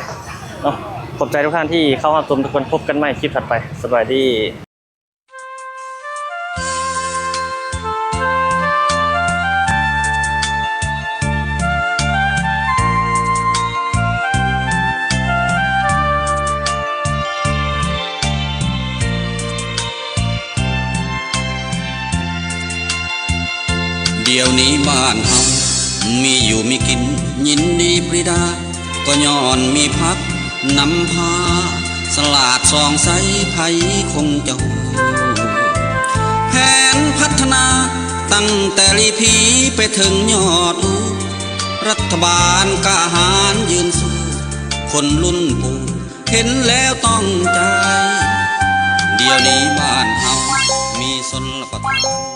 ເນາະ. ຂອບໃຈທຸກທ່ານທີ່ເຂົ້າຮັບຊົມທຸກຄົນ ພົບກັນໃໝ່ຄລິບຖັດໄປ ສະບາຍດີ. ດຽວນີ້ບ້ານເຮົາມີຢູ່ມີກິນ ຍິນດີປຣີດາ ກໍຍ້ອນມີຜັກນຳພາ ສະຫຼາດສ່ອງໃສໃຜຄົງຈະຮູ້ ແຜນພັດທະນາຕັ້ງແຕ່ລີພີໄປເຖິງຍອດພູ ລັດຖະບານກ້າຫານຢືນສູ້ ຄົນລຸ້ນປູ່ເຫັນແລ້ວຕ້ອງໃຈ ດຽວນີ້ບ້ານເຮົາມີຊົນລະປະທານ